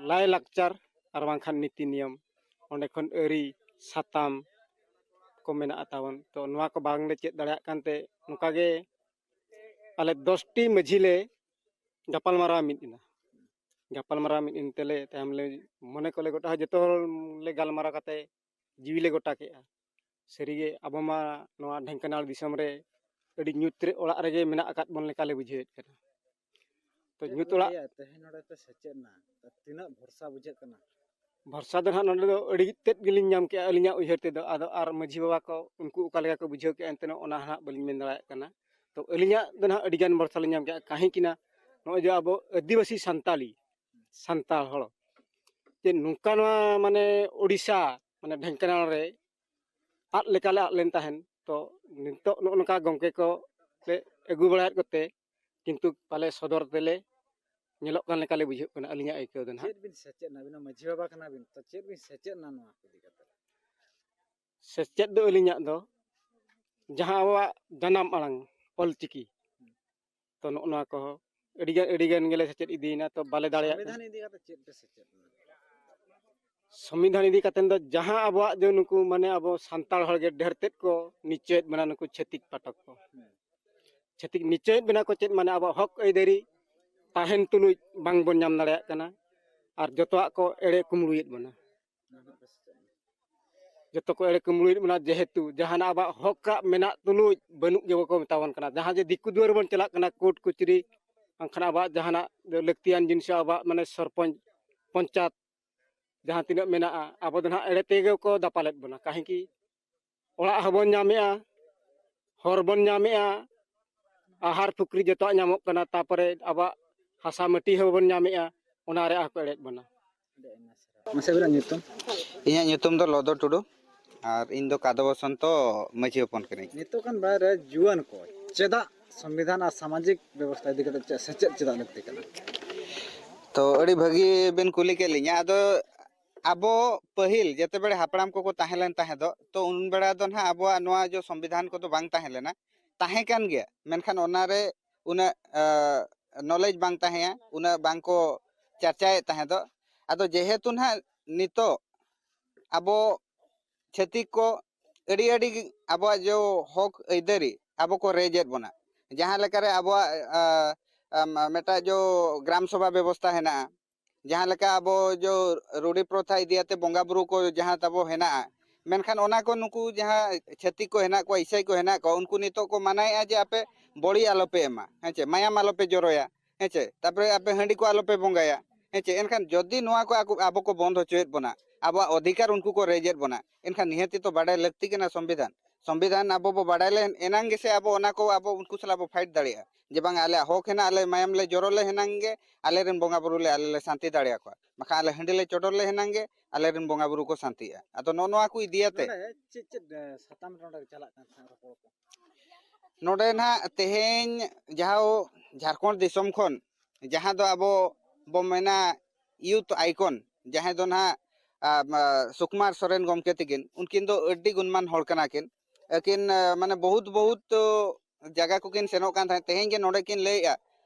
ᱞᱟᱭᱼᱞᱟᱠᱪᱟᱨ ᱟᱨ ᱵᱟᱝᱠᱷᱟᱱ ᱱᱤᱛᱤ ᱱᱤᱭᱚᱢ, ᱚᱸᱰᱮ ᱠᱷᱚᱱ ᱟᱹᱨᱤ, ᱥᱟᱛᱟᱢ, ᱠᱚ ᱢᱮᱱᱟᱜᱼᱟ ᱛᱟᱵᱚᱱ᱾ ᱛᱚ ᱱᱚᱣᱟ ᱠᱚ ᱵᱟᱝᱞᱮ ᱪᱮᱫ ᱫᱟᱲᱮᱭᱟᱜ ᱠᱟᱱᱛᱮ ᱱᱚᱝᱠᱟ ᱜᱮ ᱟᱞᱮ ᱫᱚᱥᱴᱤ ᱢᱟᱹᱡᱷᱤ ᱞᱮ ᱜᱟᱯᱟᱞᱢᱟᱨᱟᱣ ᱢᱤᱫ ᱮᱱᱟ᱾ ᱜᱟᱯᱟᱞᱢᱟᱨᱟᱣ ᱢᱤᱫ ᱮᱱ ᱛᱮᱞᱮ ᱛᱟᱭᱚᱢ ᱞᱮ ᱢᱚᱱᱮ ᱠᱚᱞᱮ ᱜᱚᱴᱟ, ᱡᱚᱛᱚ ᱦᱚᱲ ᱞᱮ ᱜᱟᱞᱢᱟᱨᱟᱣ ᱠᱟᱛᱮ ᱡᱤᱣᱤ ᱞᱮ ᱜᱚᱴᱟ ᱠᱮᱜᱼᱟ᱾ ᱥᱟᱹᱨᱤᱜᱮ ᱟᱵᱚ ᱢᱟ ᱱᱚᱣᱟ ᱰᱷᱮᱝᱠᱟᱱᱟᱞ ᱫᱤᱥᱚᱢ ᱨᱮ ᱟᱹᱰᱤ ᱧᱩᱛ ᱨᱮ ᱚᱲᱟᱜ ᱨᱮᱜᱮ ᱢᱮᱱᱟᱜ ᱟᱠᱟᱫ ᱵᱚᱱ ᱞᱮᱠᱟ ᱞᱮ ᱵᱩᱡᱷᱟᱹᱣᱮᱫ ᱠᱟᱱᱟ᱾ ᱛᱚ ᱪᱮᱫ ᱧᱩᱛ ᱵᱤᱱ ᱚᱲᱟᱜ ᱞᱟᱹᱭᱟ, ᱛᱮᱦᱮᱧ ᱱᱚᱰᱮ ᱯᱮ ᱥᱮᱪᱮᱫ ᱮᱱᱟ, ᱛᱚ ᱛᱤᱱᱟᱹᱜ ᱵᱷᱚᱨᱥᱟ ᱵᱩᱡᱷᱟᱹᱜ ᱠᱟᱱᱟ? ᱵᱷᱚᱨᱥᱟ ᱫᱚ ᱱᱟᱦᱟᱜ ᱱᱚᱰᱮ ᱫᱚ ᱟᱹᱰᱤ ᱛᱮᱫ ᱜᱮᱞᱤᱧ ᱧᱟᱢ ᱠᱮᱜᱼᱟ ᱟᱹᱞᱤᱧᱟᱜ ᱩᱭᱦᱟᱹᱨ ᱛᱮᱫᱚ᱾ ᱟᱫᱚ ᱟᱨ ᱢᱟᱹᱡᱷᱤ ᱵᱟᱵᱟ ᱠᱚ ᱩᱱᱠᱩ ᱚᱠᱟ ᱞᱮᱠᱟ ᱠᱚ ᱵᱩᱡᱷᱟᱹᱣ ᱠᱮᱜᱼᱟ ᱮᱱᱛᱮ ᱚᱱᱟ ᱦᱟᱸᱜ ᱵᱟᱹᱞᱤᱧ ᱢᱮᱱ ᱫᱟᱲᱮᱭᱟᱜ ᱠᱟᱱᱟ᱾ ᱛᱚ ᱟᱹᱞᱤᱧᱟᱜ ᱫᱚ ᱱᱟᱦᱟᱜ ᱟᱹᱰᱤ ᱜᱟᱱ ᱵᱷᱚᱨᱥᱟ ᱞᱤᱧ ᱧᱟᱢ ᱠᱮᱜᱼᱟ, ᱠᱟᱹᱦᱤᱸ ᱠᱤᱱᱟ ᱱᱚᱜᱼᱚᱭ ᱡᱮ ᱟᱵᱚ ᱟᱹᱫᱤᱵᱟᱹᱥᱤ ᱥᱟᱱᱛᱟᱞᱤ ᱥᱟᱱᱛᱟᱲ ᱦᱚᱲ ᱡᱮ ᱱᱚᱝᱠᱟ ᱱᱚᱣᱟ ᱢᱟᱱᱮ ᱳᱰᱤᱥᱟ ᱢᱟᱱᱮ ᱰᱷᱮᱝᱠᱟᱱᱟᱞ ᱨᱮ ᱟᱫ ᱞᱮᱠᱟᱞᱮ ᱟᱫ ᱞᱮᱱ ᱛᱟᱦᱮᱱ᱾ ᱛᱚ ᱱᱤᱛᱚᱜ ᱱᱚᱜᱼᱚ ᱱᱚᱝᱠᱟ ᱜᱚᱢᱠᱮ ᱠᱚ ᱞᱮ ᱟᱹᱜᱩ ᱵᱟᱲᱟᱭᱮᱫ ᱠᱚᱛᱮ ᱠᱤᱱᱛᱩ ᱯᱟᱞᱮ ᱥᱚᱫᱚᱨ ᱛᱮᱞᱮ ᱧᱮᱞᱚᱜ ᱠᱟᱱ ᱞᱮᱠᱟᱞᱮ ᱵᱩᱡᱷᱟᱹᱜ ᱠᱟᱱᱟ ᱟᱹᱞᱤᱧᱟᱜ ᱟᱹᱭᱠᱟᱹᱣ ᱫᱚ ᱱᱟᱦᱟᱜ᱾ ᱪᱮᱫ ᱵᱤᱱ ᱥᱮᱪᱮᱫ ᱮᱱᱟ? ᱟᱹᱵᱤᱱ ᱢᱟ ᱢᱟᱹᱡᱷᱤ ᱵᱟᱵᱟ ᱠᱟᱱᱟ ᱵᱤᱱ, ᱛᱚ ᱪᱮᱫ ᱵᱤᱱ ᱥᱮᱪᱮᱫ ᱮᱱᱟ ᱱᱚᱣᱟ ᱠᱚ ᱤᱫᱤ ᱠᱟᱛᱮ? ᱥᱮᱪᱮᱫ ᱫᱚ ᱟᱹᱞᱤᱧᱟᱜ ᱫᱚ ᱡᱟᱦᱟᱸ ᱟᱵᱚᱣᱟᱜ ᱡᱟᱱᱟᱢ ᱟᱲᱟᱝ ᱚᱞᱪᱤᱠᱤ, ᱛᱚ ᱱᱚᱜᱼᱚ ᱱᱚᱣᱟ ᱠᱚᱦᱚᱸ ᱟᱹᱰᱤᱜᱟᱱ ᱟᱹᱰᱤᱜᱟᱱ ᱜᱮᱞᱮ ᱥᱮᱪᱮᱫ ᱤᱫᱤᱭᱮᱱᱟ, ᱛᱚ ᱵᱟᱞᱮ ᱫᱟᱲᱮᱭᱟᱜ ᱠᱟᱱᱟ᱾ ᱥᱚᱝᱵᱤᱫᱷᱟᱱ ᱤᱫᱤ ᱠᱟᱛᱮ ᱪᱮᱫ ᱯᱮ ᱥᱮᱪᱮᱫ ᱮᱱᱟ? ᱥᱚᱝᱵᱤᱫᱷᱟᱱ ᱤᱫᱤ ᱠᱟᱛᱮ ᱫᱚ ᱡᱟᱦᱟᱸ ᱟᱵᱚᱣᱟᱜ ᱡᱮ ᱱᱩᱠᱩ ᱢᱟᱱᱮ ᱟᱵᱚ ᱥᱟᱱᱛᱟᱲ ᱦᱚᱲ ᱜᱮ ᱰᱷᱮᱨ ᱛᱮᱫ ᱠᱚ ᱱᱤᱪᱪᱚᱭᱮᱫ ᱵᱚᱱᱟ ᱱᱩᱠᱩ ᱪᱷᱟᱹᱛᱤᱠ ᱯᱟᱴᱚᱠ ᱠᱚ᱾ ᱦᱮᱸ᱾ ᱪᱷᱟᱹᱛᱤᱠ ᱱᱤᱪᱪᱚᱭᱮᱫ ᱵᱚᱱᱟ ᱠᱚ ᱪᱮᱫ ᱢᱟᱱᱮ ᱟᱵᱚᱣᱟᱜ ᱦᱚᱠ ᱟᱹᱭᱫᱟᱹᱨᱤ ᱛᱟᱦᱮᱱ ᱛᱩᱞᱩᱡ ᱵᱟᱝ ᱵᱚᱱ ᱧᱟᱢ ᱫᱟᱲᱮᱭᱟᱜ ᱠᱟᱱᱟ᱾ ᱟᱨ ᱡᱚᱛᱚᱣᱟᱜ ᱠᱚ ᱮᱲᱮ ᱠᱩᱢᱵᱽᱲᱩᱭᱮᱫ ᱵᱚᱱᱟ᱾ ᱡᱚᱛᱚ ᱠᱚ ᱮᱲᱮ ᱠᱩᱢᱵᱽᱲᱩᱭᱮᱫ ᱵᱚᱱᱟ, ᱡᱮᱦᱮᱛᱩ ᱡᱟᱦᱟᱱᱟᱜ ᱟᱵᱚᱣᱟᱜ ᱦᱚᱠᱟᱜ ᱢᱮᱱᱟᱜ ᱛᱩᱞᱩᱡ ᱵᱟᱹᱱᱩᱜ ᱜᱮ ᱵᱟᱠᱚ ᱢᱮᱛᱟ ᱵᱚᱱ ᱠᱟᱱᱟ᱾ ᱡᱟᱦᱟᱸ ᱡᱮ ᱫᱤᱠᱩ ᱫᱩᱣᱟᱹᱨ ᱵᱚᱱ ᱪᱟᱞᱟᱜ ᱠᱟᱱᱟ, ᱠᱳᱨᱴ ᱠᱚᱪᱟᱹᱨᱤ, ᱵᱟᱝᱠᱷᱟᱱ ᱟᱵᱚᱣᱟᱜ ᱡᱟᱦᱟᱱᱟᱜ ᱞᱟᱹᱠᱛᱤᱭᱟᱱ ᱡᱤᱱᱤᱥ ᱟᱵᱚᱣᱟᱜ ᱢᱟᱱᱮ ᱥᱚᱨᱯᱚᱧᱪ, ᱯᱚᱧᱪᱟᱭᱮᱛ, ᱡᱟᱦᱟᱸ ᱛᱤᱱᱟᱹᱜ ᱢᱮᱱᱟᱜᱼᱟ, ᱟᱵᱚ ᱫᱚ ᱱᱟᱦᱟᱜ ᱮᱲᱮ ᱛᱮᱜᱮ ᱠᱚ ᱫᱟᱯᱟᱞᱮᱫ ᱵᱚᱱᱟ᱾ ᱠᱟᱹᱦᱤᱸᱠᱤ ᱚᱲᱟᱜ ᱦᱚᱸᱵᱚᱱ ᱧᱟᱢᱮᱜᱼᱟ, ᱦᱚᱨ ᱵᱚᱱ ᱧᱟᱢᱮᱜᱼᱟ, ᱟᱦᱟᱨ ᱯᱩᱠᱷᱨᱤ ᱡᱚᱛᱚᱣᱟᱜ ᱧᱟᱢᱚᱜ ᱠᱟᱱᱟ, ᱛᱟᱨᱯᱚᱨᱮ ᱟᱵᱚᱣᱟᱜ ᱦᱟᱥᱟ ᱢᱟᱹᱴᱤ ᱦᱚᱸᱵᱚᱱ ᱧᱟᱢᱮᱜᱼᱟ, ᱚᱱᱟ ᱨᱮᱭᱟᱜ ᱦᱚᱸᱠᱚ ᱮᱲᱮᱫ ᱵᱚᱱᱟ᱾ ᱢᱟᱥᱮ ᱟᱵᱤᱱᱟᱜ ᱧᱩᱛᱩᱢ? ᱤᱧᱟᱹᱜ ᱧᱩᱛᱩᱢ ᱫᱚ ᱞᱚᱫᱚ ᱴᱩᱰᱩ, ᱟᱨ ᱤᱧ ᱫᱚ ᱠᱟᱫᱚ ᱵᱚᱥᱚᱱᱛᱚ ᱢᱟᱹᱡᱷᱤ ᱦᱚᱯᱚᱱ ᱠᱟᱹᱱᱟᱹᱧ᱾ ᱱᱤᱛᱚᱜ ᱠᱟᱱ ᱵᱟᱭᱨᱮ ᱡᱩᱣᱟᱹᱱ ᱠᱚ ᱪᱮᱫᱟᱜ ᱥᱚᱝᱵᱤᱫᱷᱟᱱ ᱟᱨ ᱥᱟᱢᱟᱡᱤᱠ ᱵᱮᱵᱚᱥᱛᱷᱟ ᱤᱫᱤ ᱠᱟᱛᱮ ᱪᱮᱫ ᱥᱮᱪᱮᱫ ᱪᱮᱫᱟᱜ ᱞᱟᱹᱠᱛᱤ ᱠᱟᱱᱟ? ᱛᱚ ᱟᱹᱰᱤ ᱵᱷᱟᱹᱜᱤ ᱵᱮᱱ ᱠᱩᱞᱤ ᱠᱮᱫ ᱞᱤᱧᱟ᱾ ᱟᱫᱚ ᱟᱵᱚ ᱯᱟᱹᱦᱤᱞ ᱡᱮᱛᱮ ᱵᱮᱲᱟ ᱦᱟᱯᱲᱟᱢ ᱠᱚᱠᱚ ᱛᱟᱦᱮᱸ ᱞᱮᱱ ᱛᱟᱦᱮᱸ ᱫᱚ, ᱛᱚ ᱩᱱ ᱵᱮᱲᱟ ᱫᱚ ᱱᱟᱦᱟᱜ ᱟᱵᱚᱣᱟᱜ ᱱᱚᱣᱟ ᱡᱚ ᱥᱚᱝᱵᱤᱫᱷᱟᱱ ᱠᱚᱫᱚ ᱵᱟᱝ ᱛᱟᱦᱮᱸ ᱞᱮᱱᱟ, ᱛᱟᱦᱮᱸ ᱠᱟᱱ ᱜᱮᱭᱟ, ᱢᱮᱱᱠᱷᱟᱱ ᱚᱱᱟᱨᱮ ᱩᱱᱟᱹᱜ ᱱᱚᱞᱮᱡᱽ ᱵᱟᱝ ᱛᱟᱦᱮᱸᱭᱟ, ᱩᱱᱟᱹᱜ ᱵᱟᱝ ᱠᱚ ᱪᱟᱨᱪᱟᱭᱮᱫ ᱛᱟᱦᱮᱸ ᱫᱚ᱾ ᱟᱫᱚ ᱡᱮᱦᱮᱛᱩ ᱱᱟᱦᱟᱜ ᱱᱤᱛᱚᱜ ᱟᱵᱚ ᱪᱷᱟᱹᱛᱤᱠ ᱠᱚ ᱟᱹᱰᱤ ᱟᱹᱰᱤ ᱟᱵᱚᱣᱟᱜ ᱡᱚ ᱦᱚᱠ ᱟᱹᱭᱫᱟᱹᱨᱤ ᱟᱵᱚ ᱠᱚ ᱨᱮᱡᱮᱫ ᱵᱚᱱᱟ᱾ ᱡᱟᱦᱟᱸ ᱞᱮᱠᱟᱨᱮ ᱟᱵᱚᱣᱟᱜ ᱟᱢ, ᱢᱤᱫᱴᱟᱜ ᱡᱚ ᱜᱨᱟᱢ ᱥᱚᱵᱷᱟ ᱵᱮᱵᱚᱥᱛᱷᱟ ᱦᱮᱱᱟᱜᱼᱟ, ᱡᱟᱦᱟᱸ ᱞᱮᱠᱟ ᱟᱵᱚ ᱡᱚ ᱨᱩᱰᱤ ᱯᱨᱚᱛᱷᱟ ᱤᱫᱤᱭᱟᱛᱮ ᱵᱚᱸᱜᱟ ᱵᱩᱨᱩ ᱠᱚ ᱡᱟᱦᱟᱸ ᱛᱟᱵᱚ ᱦᱮᱱᱟᱜᱼᱟ, ᱢᱮᱱᱠᱷᱟᱱ ᱚᱱᱟ ᱠᱚ ᱱᱩᱠᱩ ᱡᱟᱦᱟᱸ ᱪᱷᱟᱹᱛᱤᱠ ᱠᱚ ᱦᱮᱱᱟᱜ ᱠᱚᱣᱟ, ᱤᱥᱟᱹᱭ ᱠᱚ ᱦᱮᱱᱟᱜ ᱠᱚᱣᱟ, ᱩᱱᱠᱩ ᱱᱤᱛᱚᱜ ᱠᱚ ᱢᱟᱱᱟᱭᱮᱫᱼᱟ ᱡᱮ ᱟᱯᱮ ᱵᱚᱲᱤ ᱟᱞᱚᱯᱮ ᱮᱢᱟ, ᱦᱮᱸ ᱪᱮ, ᱢᱟᱭᱟᱢ ᱟᱞᱚᱯᱮ ᱡᱚᱨᱚᱭᱟ, ᱦᱮᱸ ᱪᱮ, ᱛᱟᱯᱚᱨᱮ ᱟᱯᱮ ᱦᱟᱺᱰᱤ ᱠᱚ ᱟᱞᱚᱯᱮ ᱵᱚᱸᱜᱟᱭᱟ, ᱦᱮᱸ ᱪᱮ᱾ ᱮᱱᱠᱷᱟᱱ ᱡᱩᱫᱤ ᱱᱚᱣᱟ ᱠᱚ ᱟᱠᱚ, ᱟᱵᱚ ᱠᱚ ᱵᱚᱱᱫ ᱦᱚᱪᱚᱭᱮᱫ ᱵᱚᱱᱟ, ᱟᱵᱚᱣᱟᱜ ᱚᱫᱷᱤᱠᱟᱨ ᱩᱱᱠᱩ ᱠᱚ ᱨᱮᱡᱮᱫ ᱵᱚᱱᱟ, ᱮᱱᱠᱷᱟᱱ ᱱᱤᱦᱟᱹᱛᱤ ᱛᱚ ᱵᱟᱰᱟᱭ ᱞᱟᱹᱠᱛᱤ ᱠᱟᱱᱟ ᱥᱚᱝᱵᱤᱫᱷᱟᱱ᱾ ᱥᱚᱝᱵᱤᱫᱷᱟᱱ ᱟᱵᱚ ᱵᱚ ᱵᱟᱰᱟᱭ ᱞᱮ ᱮᱱᱟᱝ ᱜᱮᱥᱮ ᱟᱵᱚ ᱚᱱᱟ ᱠᱚ ᱟᱵᱚ ᱩᱱᱠᱩ ᱥᱟᱞᱟᱜ ᱵᱚ ᱯᱷᱟᱭᱤᱴ ᱫᱟᱲᱮᱭᱟᱜᱼᱟ, ᱡᱮ ᱵᱟᱝ ᱟᱞᱮᱭᱟᱜ ᱦᱚᱠ ᱦᱮᱱᱟᱜᱼᱟ, ᱟᱞᱮ ᱢᱟᱭᱟᱢ ᱞᱮ ᱡᱚᱨᱚ ᱞᱮ ᱮᱱᱟᱝ ᱜᱮ ᱟᱞᱮᱨᱮᱱ ᱵᱚᱸᱜᱟ ᱵᱩᱨᱩ ᱞᱮ ᱟᱞᱮ ᱞᱮ ᱥᱟᱱᱛᱤ ᱫᱟᱲᱮᱭᱟᱠᱚᱣᱟ, ᱵᱟᱠᱷᱟᱱ ᱟᱞᱮ ᱦᱟᱺᱰᱤ ᱞᱮ ᱪᱚᱰᱚᱨ ᱞᱮ ᱮᱱᱟᱝ ᱜᱮ ᱟᱞᱮᱨᱮᱱ ᱵᱚᱸᱜᱟ ᱵᱩᱨᱩ ᱠᱚ ᱥᱟᱱᱛᱤᱜᱼᱟ᱾ ᱟᱫᱚ ᱱᱚᱜᱼᱚ ᱱᱚᱣᱟ ᱠᱚ ᱤᱫᱤᱭᱟᱛᱮ ᱱᱚᱰᱮ ᱪᱮᱫ ᱪᱮᱫ, ᱮ, ᱥᱟᱛᱟᱢ ᱨᱮ ᱱᱚᱰᱮ ᱪᱟᱞᱟᱜ ᱠᱟᱱ ᱛᱟᱦᱮᱸᱫ ᱨᱚᱯᱚᱲ ᱠᱚ? ᱱᱚᱰᱮ ᱱᱟᱦᱟᱜ ᱛᱮᱦᱮᱧ ᱡᱟᱦᱟᱸ ᱡᱷᱟᱲᱠᱷᱚᱸᱰ ᱫᱤᱥᱚᱢ ᱠᱷᱚᱱ ᱡᱟᱦᱟᱸ ᱫᱚ ᱟᱵᱚ ᱵᱚ ᱢᱮᱱᱟ ᱭᱩᱛᱷ ᱟᱭᱠᱚᱱ, ᱡᱟᱦᱟᱸᱭ ᱫᱚ ᱱᱟᱦᱟᱜ, ᱟ, ᱢᱟ, ᱥᱩᱠᱩᱢᱟᱨ ᱥᱚᱨᱮᱱ ᱜᱚᱢᱠᱮ ᱛᱟᱹᱠᱤᱱ, ᱩᱱᱠᱤᱱ ᱫᱚ ᱟᱹᱰᱤ ᱜᱩᱱᱢᱟᱱ ᱦᱚᱲ ᱠᱟᱱᱟ ᱠᱤᱱ᱾ ᱟᱹᱠᱤᱱ, ᱟ, ᱢᱟᱱᱮ ᱵᱚᱦᱩᱛ, ᱵᱚᱦᱩᱛ, ᱚ, ᱡᱟᱭᱜᱟ ᱠᱚᱠᱤᱱ ᱥᱮᱱᱚᱜ ᱠᱟᱱ ᱛᱟᱦᱮᱸᱫ᱾ ᱛᱮᱦᱮᱧ ᱜᱮ ᱱᱚᱰᱮ ᱠᱤᱱ ᱞᱟᱹᱭᱮᱜᱼᱟ,